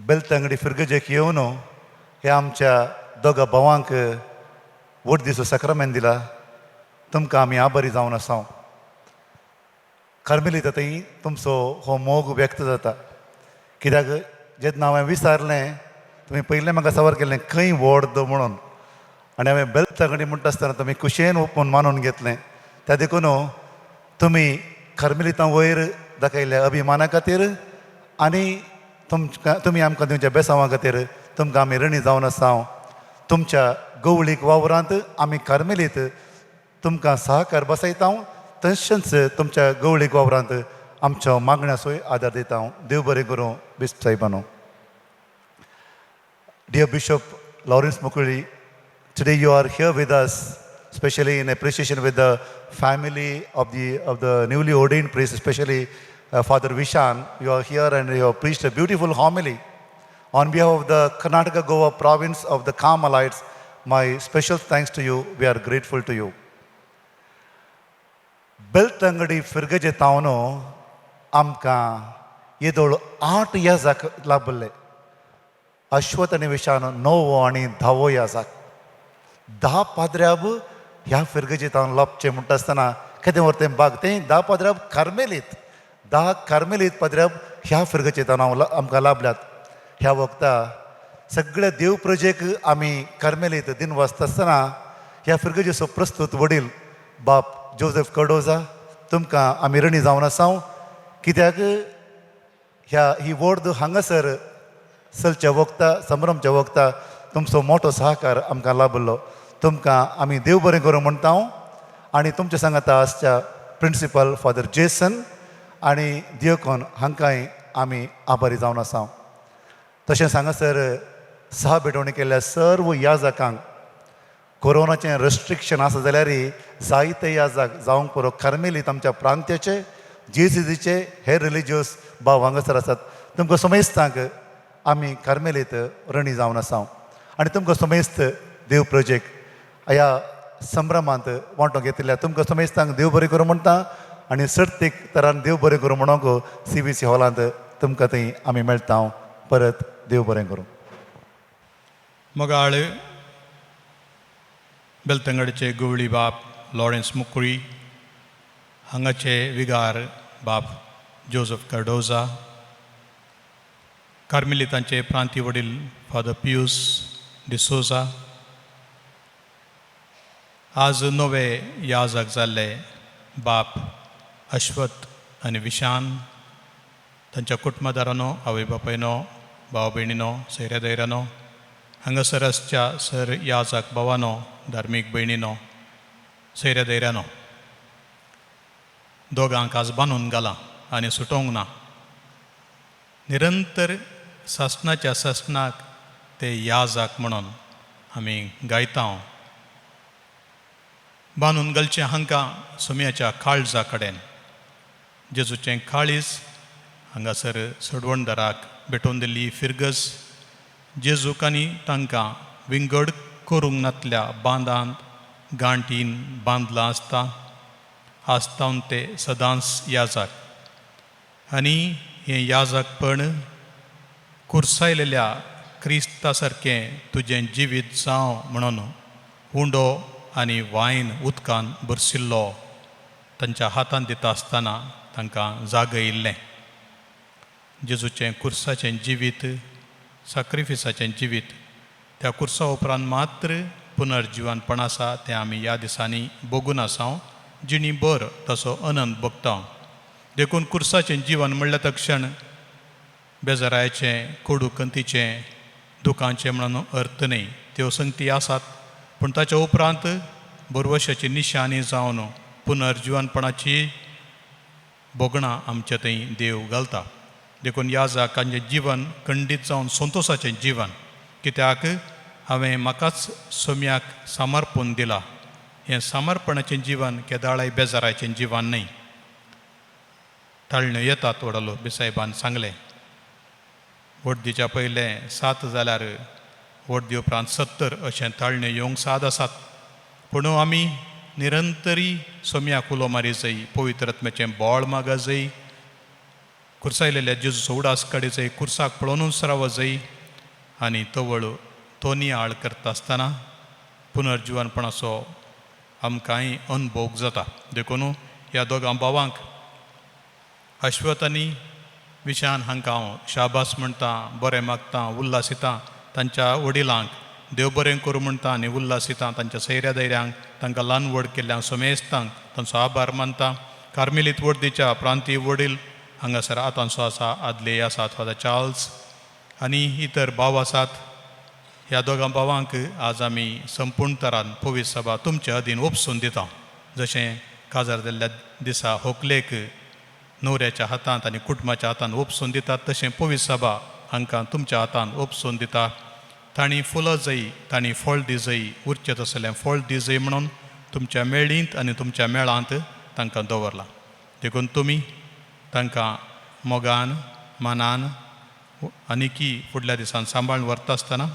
बेलतंगडी फिरगजेक येवन ह्या आमच्या दोगां भावांक व्हड दिसो साक्रामेंत दिला. तुमकां आमी आभारी जावन आसा. कार्मेलीत थंय तुमचो हो मोग व्यक्त जाता, कित्याक जेन्ना हांवें विचारलें, तुमी पयलें म्हाका सवार केलें खंय व्हड म्हणून, आनी हांवें बेलतंगडी म्हणटा आसतना तुमी खुशयेन ओपून मानून घेतलें. त्या देखून तुमी कार्मेलितां वयर दाखयल्ल्या अभिमाना खातीर आनी तुमकां तुमी आमकां दिवच्या बेसांवा खातीर तुमकां आमी ऋणी जावन आसा. तुमच्या गवळीक वावरांत आमी कार्मेलीत तुमकां सहकार बसयता, तशेंच तुमच्या गवळीक वावरांत आमच्या मागण्याचोय आदार दिता. देव बरें करूं बिस्प साहेबानो. Dear Bishop Lawrence Mukkuzhy, today you are here with us, especially in appreciation with the family of the newly ordained priest, especially Father Vishan. You are here and you have preached a beautiful homily. On behalf of the Karnataka Goa province of the Carmelites, my special thanks to you. We are grateful to you. Belthangady फिरगजे तावन आमकां येदोळ 8 याजाक लाभले. अश्वत आनी विशान णवो आनी धावो याजाक. 10 पाद्र्याब ह्या फिरगजेतावन लाबचें म्हणटा आसतना केदें व्हर तें बाग. तें 10 पाद्र्याब कार्मेलीत, 10 कार्मेलीत पाद्र्याब ह्या फिरगजेतावन हांव आमकां लाभल्यात. ह्या वखता सगळ्या देव प्रजेक आमी कार्मेलीत दिन वाचता आसतना ह्या फिरगजेचो प्रस्तूत वडील बाप जोजफ कर्डोजा, तुमकां आमी ऋणी जावन आसा, कित्याक ह्या ही वोर्द हांगासर चलच्या वखता, संभ्रमच्या वखता तुमचो मोठो सहकार आमकां लाभलो. तुमकां आमी देव बरें करूं म्हणटा. आनी तुमच्या सांगाता आसच्या प्रिंसिपल फादर जेसन आनी दियोकोन हांकांय आमी आभारी जावन आसा. तशेंच हांगासर सहा भेटवणी केल्ल्या सर्व याजकांक, कोरोनाचें रेस्ट्रिक्शन आसा जाल्यार जायते याजक जावंक पुरो कार्मेलीत आमच्या प्रांत्याचे, जेसीजीचे, हेर रिलिजियस भाव हांगासर आसात. तुमकां समेस्तांक आमी कार्मेलीत ऋणी जावन आसा. आनी तुमकां समेस्त देव प्रजेक, ह्या संभ्रमांत वांटो घेतिल्ल्या तुमकां समेस्तांक देव बरें करूं म्हणटा. आनी सर्तीक तरान देव बरें करूं म्हणूंक सीबीसी हॉलांत तुमकां थंय आमी मेळटा परत. देव बरें करूं. मोगाळ बेलतंगडचे गवळी बाप लॉरेन्स मुकुळी, हांगाचे विगार बाप जोजफ कार्डोजा, कार्मेलितांचे प्रांती वडील फादर पियूसडिसोजा, आज नवे याजक जाल्ले बाप अश्वत आनी विशान, तांच्या कुटुंबादारांनो, आवय बापायनो, भाव भयणीनो, सयऱ्या दैरानो, हांगासर आसच्या सर याजाक भावानो, धार्मीक भयणीनो, सयऱ्या दैरानो, दोगांक आज बांदून घालां आनी सुटोवंक ना. निरंतर सासणाच्या सासणाक ते याजाक म्हणून आमी गायता. बांदून घालचें हांकां सोम्याच्या काळजा कडेन. जेजूचें काळीज हांगासर सडवणदाराक भेटोवन दिल्ली फिरगज जेजूक आनी तांकां विंगड करूंक नातल्या बांदांत गांठीन बांदलां आसता. आसतावन ते सदांच याजाक आनी हें याजकपण कुर्सायलेल्या क्रिस्ता सारकें तुजें जिवीत जावं म्हणून उंडो आनी वायन उदकान भरशिल्लो तांच्या हातांत दिता आसतना तांकां जागयिल्लें. जेजूचें कुर्साचें जिवीत, साक्रिफिसाचें जिवीत, त्या कुर्सा उपरांत मात्र पुनर्जिवनपण आसा तें आमी ह्या दिसांनी भोगून आसा. जिणी भर तसो अनंत भोगता. देखून कुर्साचें जिवन म्हणल्यार तक्षण बेजारायचें, कोडू कंतीचें, दुखांचें म्हणून अर्थ न्हय. त्यो संगती आसात, पूण ताच्या उपरांत बरवशाची निशाणी जावन पुनर्जिवनपणाची भोगणां आमच्या थंय देव घालता. देखून ह्या जाकांचें जीवन खंडीत जावन संतोशाचें जीवन, कित्याक हांवें म्हाकाच सोम्याक समर्पण दिलां. हें समर्पणाचें जीवन केदाळाय बेजाराचें जीवन न्हय. ताळण्यो येतात वडलो बिसायबान सांगलें, वड्दीच्या पयलें 7 जाल्यार वड्दी उपरांत 70 अशें ताळण्यो येवंक साद आसात. पूण आमी निरंतरी सोम्याक उलो मारी जाय, पवित्र आत्म्याचें बोळ मागा जाय, कुर्सायलेल्या जेजूचो उडास काडी जाय, कुर्साक पळोवनूच राव जाय आनी तवळ तो नियाळ करता आसतना पुनर्जिवनपणाचो आमकांय अनुभोग जाता. देखून ह्या दोगां भावांक अश्वत आनी विशान हांकां हांव शाबास म्हणटा, बरें मागता, उल्हासिता. तांच्या वडिलांक देव बरें करूं म्हणटा आनी उल्हासिता. तांच्या सैऱ्या धैर्यांक, तांकां ल्हान व्हड केल्ल्या समेस्तांक तांचो आभार मानता. कार्मेलीत वडदीच्या प्रांतीय वडील हांगासर आतांचो आसा, आदले आसात फादर चार्ल्स आनी इतर भाव आसात. ह्या दोगां भावांक आज आमी संपूर्ण तरान पवित्र सभा तुमच्या अधीन ओपसून दिता. जशें काजार जाल्ल्या दिसा होकलेक न्हवऱ्याच्या हातांत आनी कुटुंबाच्या हातांत ओपसून दितात, तशें पवित्र सभा हांकां तुमच्या हातांत ओपसून दिता. तांणी फुलां जाय, तांणी फळ दी जाय, उरचें तसलें फळ दी जाय म्हणून तुमच्या मेळींत आनी तुमच्या मेळांत तांकां दवरलां. देखून तुमी तांकां मोगान मानान आनीकी फुडल्या दिसान सांबाळून व्हरता आसतना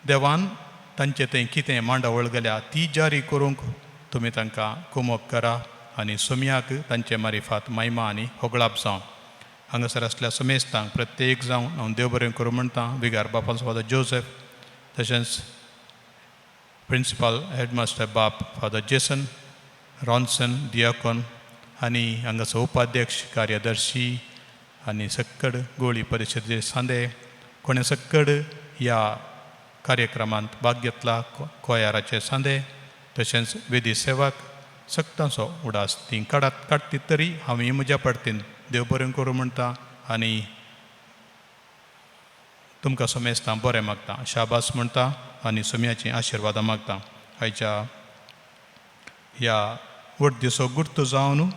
देवान तांचे थंय कितें मांडावळ गेल्या ती जारी करूंक तुमी तांकां कुमक करा आनी सोम्याक तांचे मारिफात मायमा आनी होगळाप जावं. हांगासर आसल्या समेस्तांक प्रत्येक जावं हांव देव बरें करूं म्हणटा. विगार बापाचो फादर जोसेफ, तशेंच प्रिंसिपल हेडमास्टर बाप फादर जेसन रॉन्सन दियाकोन आनी हांगाचो उपाध्यक्ष कार्यदर्शी आनी सक्कड गोळी परिशदेचे सांदे कोणें सक्कड ह्या कार्यक्रमांत भाग घेतला, कोयाराचे सांदे तशेंच वेदी सेवक सक्तांचो उडास ती काडात काडटीत तरी हांव म्हज्या पडतीन देव बरें करूं म्हणटा आनी तुमकां समेस्तां बरें मागता, शाबास म्हणटा आनी सोम्याचीं आशिर्वादां मागता. आयच्या ह्या वडदीचो गुर्त जावन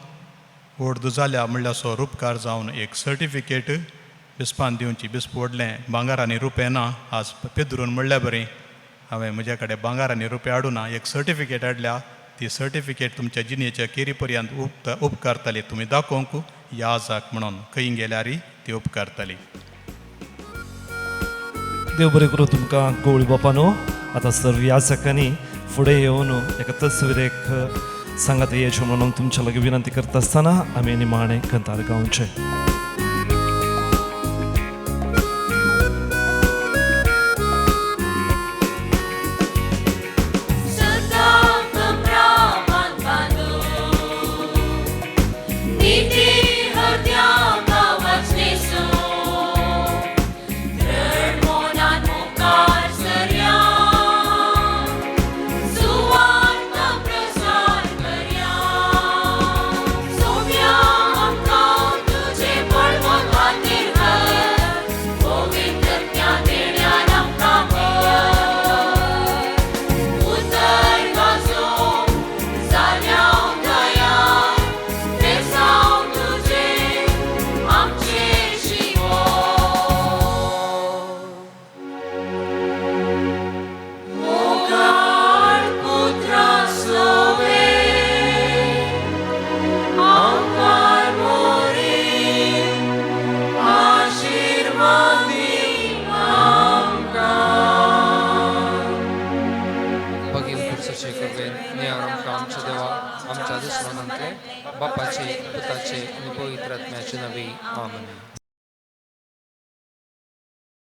वड्द जाल्या म्हणल्यार रुपकार जावन एक सर्टिफिकेट बिस्पान दिवची. बिस्प व्हडलें भांगर आनी रुपें ना, आज पेद्रून म्हणल्या बरी हांवें म्हज्या कडेन भांगर आनी रुपें हाडूना, एक सर्टिफिकेट हाडल्या. ती सर्टिफिकेट तुमच्या जिणेच्या केरी पर्यंत उपकारताली, तुमी दाखोवंक याजाक म्हणून खंय गेल्यार ती उपकारताली. देव बरें करूं तुमकां गवळी बापानो. आतां सर्व याजकांनी फुडें येवन एका तस्वीरेक सांगात येवचें म्हणून तुमच्या लागीं विनंती करता आसतना आमी निमाणें कंतार गावचें. प्रसार करया. आमच्या दुस्मानांतले बापाचे पुताचे आनी पवित्र आत्म्याचे नांवी. आमेन.